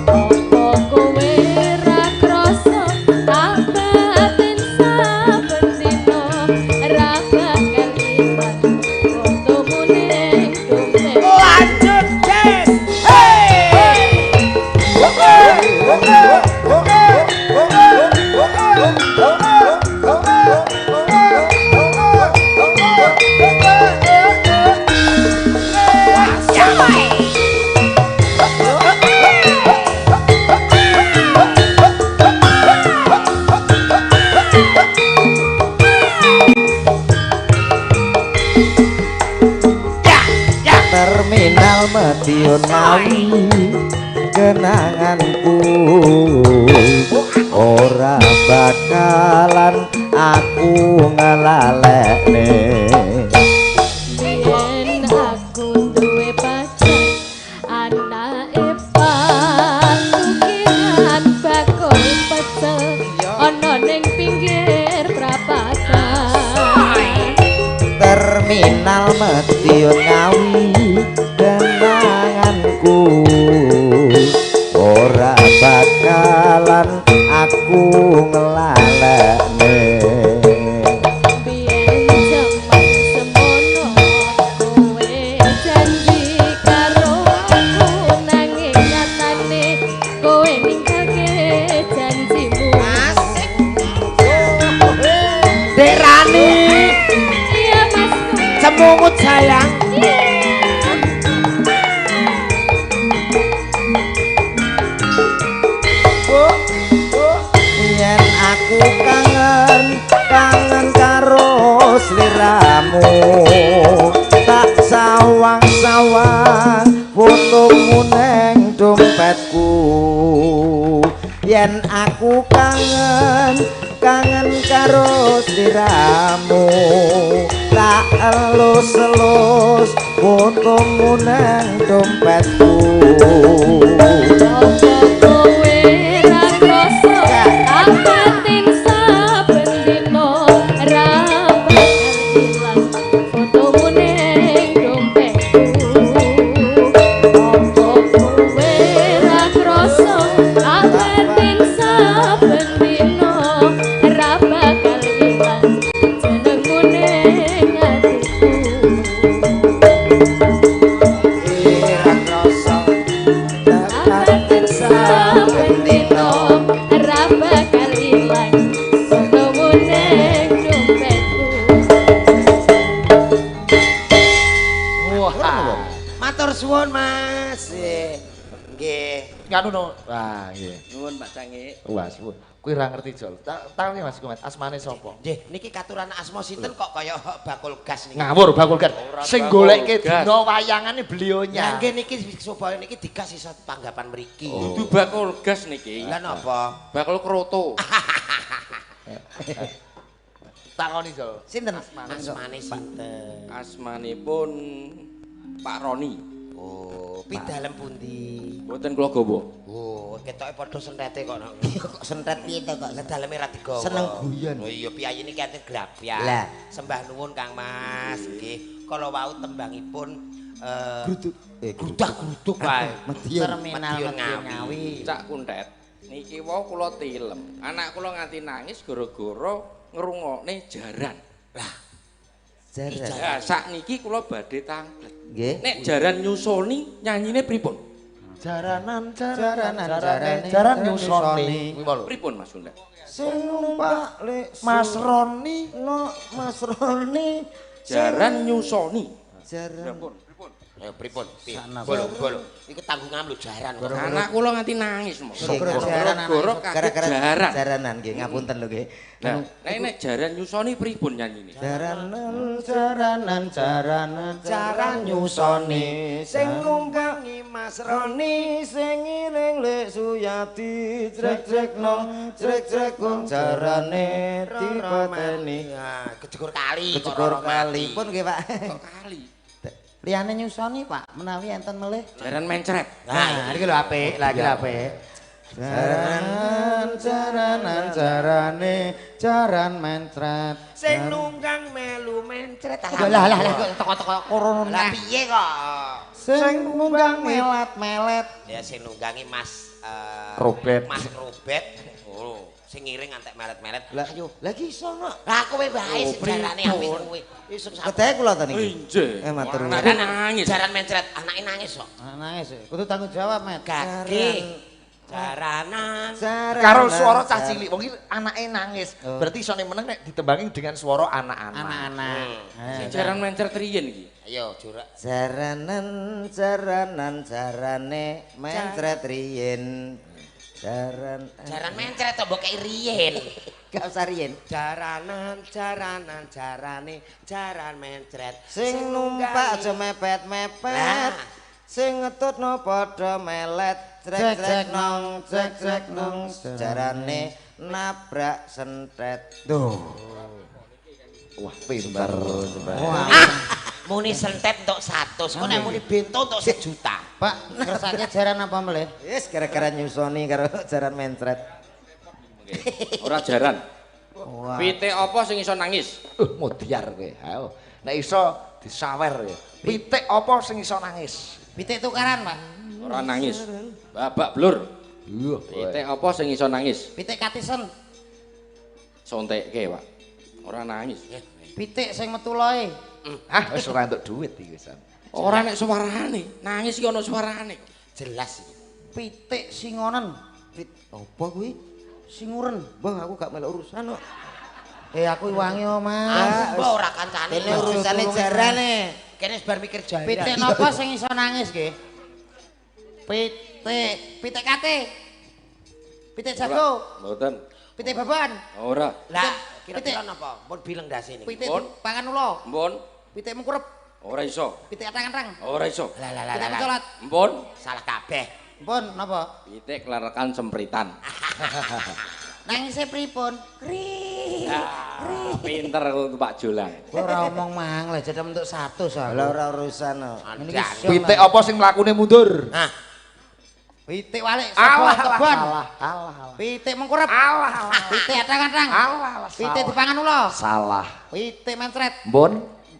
Apa kowe ra krasa batin saben dina ra bakal ilang fotomu neng dompetku. Lanjut, Des. Hey. Terminal Madiun Ngawi kenanganku ora bakalan aku ngelalekne. Biyen aku duwe pacar anake patukiran bakul pecel ana ning pinggir prapatan. Terminal Madiun Ngawi kenanganku ora bakalan aku ngelalekne. Biyen jaman semono kowe janji karo aku nanging nyatane kowe ninggalke janjimu. Asik. Dek Rani, Iya Mas. Cemungut sayang. Iya. Yen aku kangen, kangen karo sliramu. Tak sawang-sawang fotomu neng dompetku. Yen aku kangen, kangen karo sliramu. Tak elus-elus fotomu neng dompetku. Apa kowe ra krasa tak batin saben dina ra bakal ilang fotomu ning dompetku. Apa kowe ra krasa tak batin saben dina ra bakal ilang jenengmu ning atiku. Ora krasa tak Batin saben dina ra bakal ilang fotomu ning dompetku. Wah. Matur suwun, Mas. Nggih. Nganu no. Wah, nggih. Nuwun Pak Cangik. Wah, suwun. Kuwi ra ngerti Jol. Takoni Mas Komet, asmane sapa? Nggih, niki katuran asma sinten kok kaya bakul gas niki. Ngawur bakul gas. Sing bakul goleke gas. dina wayangane belionya. Lah nggih niki supaya niki digas iso tanggapan mriki. Dudu bakul gas niki. Lah napa? Bakul kroto. Takoni Jol. Sinten? Asmane sinten? Asmanipun Pak Roni. Oh, pidalem pundi? Mboten kula gawa. Oh, ketoke padha sentete kok. Nok. Kok sentet piye to kok? Lah daleme ra digawa. Seneng guyon. Oh iya, piyayi niki enten grapyak. Lah. Sembah nuwun Kang Mas. Nggih, kala wau tembangipun Gruduk. grudak-gruduk wae. Madiun. Terminal Madiun Madiun Ngawi. Ngawi. Cak Kuntet. Niki wau kula tilem. Anak kula nganti nangis gara-gara ngrungokne jaran. Lah, Jaran. Lah sakniki kula badhe tanglet. Nggih. Nek jaran nyusoni nyanyine pripun? Jaranan Jaranan, jaranan jarane, jaran nyusoni. Kuwi mau lho. Pripun Mas Kuntet? Sing numpak lek Mas Roni no Mas Roni. Jaran nyusoni. Jaran. Pripun? Pripun? Ayo pripun? Bolo-bolo. Iku tanggungan lho jaran. Anak kula nganti nangis mo. Gara-gara gara-gara jaranan nggih, ngapunten lho nggih. Nah, nek jaran nyusoni pripun nyanyine? Jaranan jaranan jaranan jaran nyusoni sing nunggangi Mas Roni sing ngiring Lek Suyati jrek-jrek nong jrek-jrek wong jarane dipateni. Kejegur kali. Kejegur kali pun nggih Pak. Kok kali? Liyane nyusoni Pak, menawi enten melih. Jaran mencret. Nah, iki lho apik, lha iki lho apik. Jaran jaranan jarane jaran mencret. Sing nunggang melu mencret. Lah lah lah kok teko-teko corona. Lah piye kok? Sing nunggang melet-melet. Ya sing nunggangi Mas Robert. Mas Robert. Oh, sing ngiring ngantek melet-melet. Ayo, lagi iso no. Lah kowe wae sing jarane apik kowe. Isuk sampe. Kedae kula to niki. Nggih. Matur nuwun. Anake nangis. Jaran mencret, anake nangis kok. Nangis. Kudu tanggung jawab, Met. Gage. Jaranan. Karo suara cah cilik, wong iki anake nangis. Berarti isone meneng nek ditembangi dengan suara anak-anak. Anak-anak. Sing jaran mencret riyen iki. Ayo jurak. Jaranan jaranan jarane mencret riyen. Jaran jaran mencret to mbok kei riyen. Gak usah riyen. Jaranan jaranan jarane jaran mencret. Sing numpak aja mepet-mepet. Sing ngetutno padha melet jrek-jrek nong jrek-jrek nong jarane nabrak sentet. Duh. Wah, pinter. Muni sentet entuk 100, kok nek muni bento entuk 1 juta. Pak, kersane jaran apa melih? Wis gara-gara nyusoni karo jaran mencret. Ora jaran. Pitik apa sing iso nangis? Modiar kowe. Ayo, nek iso disawer kowe. Pitik apa sing iso nangis? Pitik tukaran, Pak. Ora nangis. Babak blur. Iya. Pitik apa sing iso nangis? Pitik katisen. Sontekke, Pak. Ora nangis. Pitik sing metu loe. Hah, wis ora entuk duit iki wisan. Ora nek suarane, nangis iki ana suarane. Jelas iki. Pitik singonen. Apa kuwi? Singuren. Bang, aku gak melok urusan kok. Aku wangi o, Mas. Mbok ora kancane. Dene urusane jarane. Kene wis bar mikir jaran. Pitik napa sing iso nangis nggih? Pitik, pitik kate. Pitik jago. Mboten. Pitik babon. Ora. Lah, kira-kira napa? Mun bileng ndase niki. Pitik pangan ula. Mpun. Pitik mengkurep. Ora iso. Pitik atang-atang. Ora iso. Lah lah lah. Pitik mencolot. Mpun. Salah kabeh. Mpun napa? Pitik klerekan sempritan. Nangise pripun? Kri. Pinter Pak Jolang. Ora omong mang lah jadam entuk 100 aku. Lah ora urusan. Pitik apa sing mlakune mundur? Hah. Pitik walik sapa kebon. Alah alah. Pitik mengkurep. Alah alah. Pitik atang-atang. Alah alah. Pitik dipangan ula. Salah. Pitik mencret. Mpun.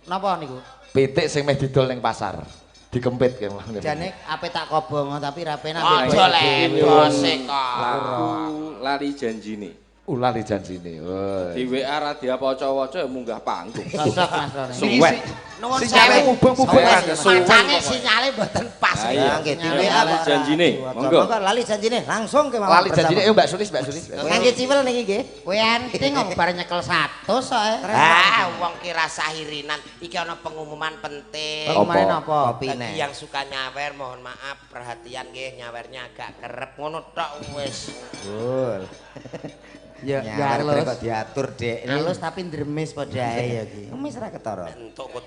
Napa niku? Pitik sing meh didol ning pasar. Dikempit ke mlakune. Jane ape tak kobong tapi ra penak. Aja le bose kok. Lagu lali janjine. Lali janjine. Di WA ra diapaca-waca ya munggah panggung. Sosok Mas Roni. Suwet. Nuwun Sinyale mubeng-mubeng. Macane sinyale mboten pas. Iya, nggih di WA lali janjine. Monggo. Monggo lali janjine langsung kemawon. Lali janjine ayo Mbak Sulis, Mbak Sulis. Ngangge ciwel niki nggih. Kowe anting kok bar nyekel 100 kok. Ah, wong ki rasah irinan. Iki ana pengumuman penting. Pengumuman apa? Bagi yang suka nyawer mohon maaf perhatian nggih nyawernya agak kerep ngono tok wis. Betul. Ya, ya halus kok diatur, Dek. Halus tapi ndremis padha ae ya iki. Ngemis ra ketara. Entuk kok.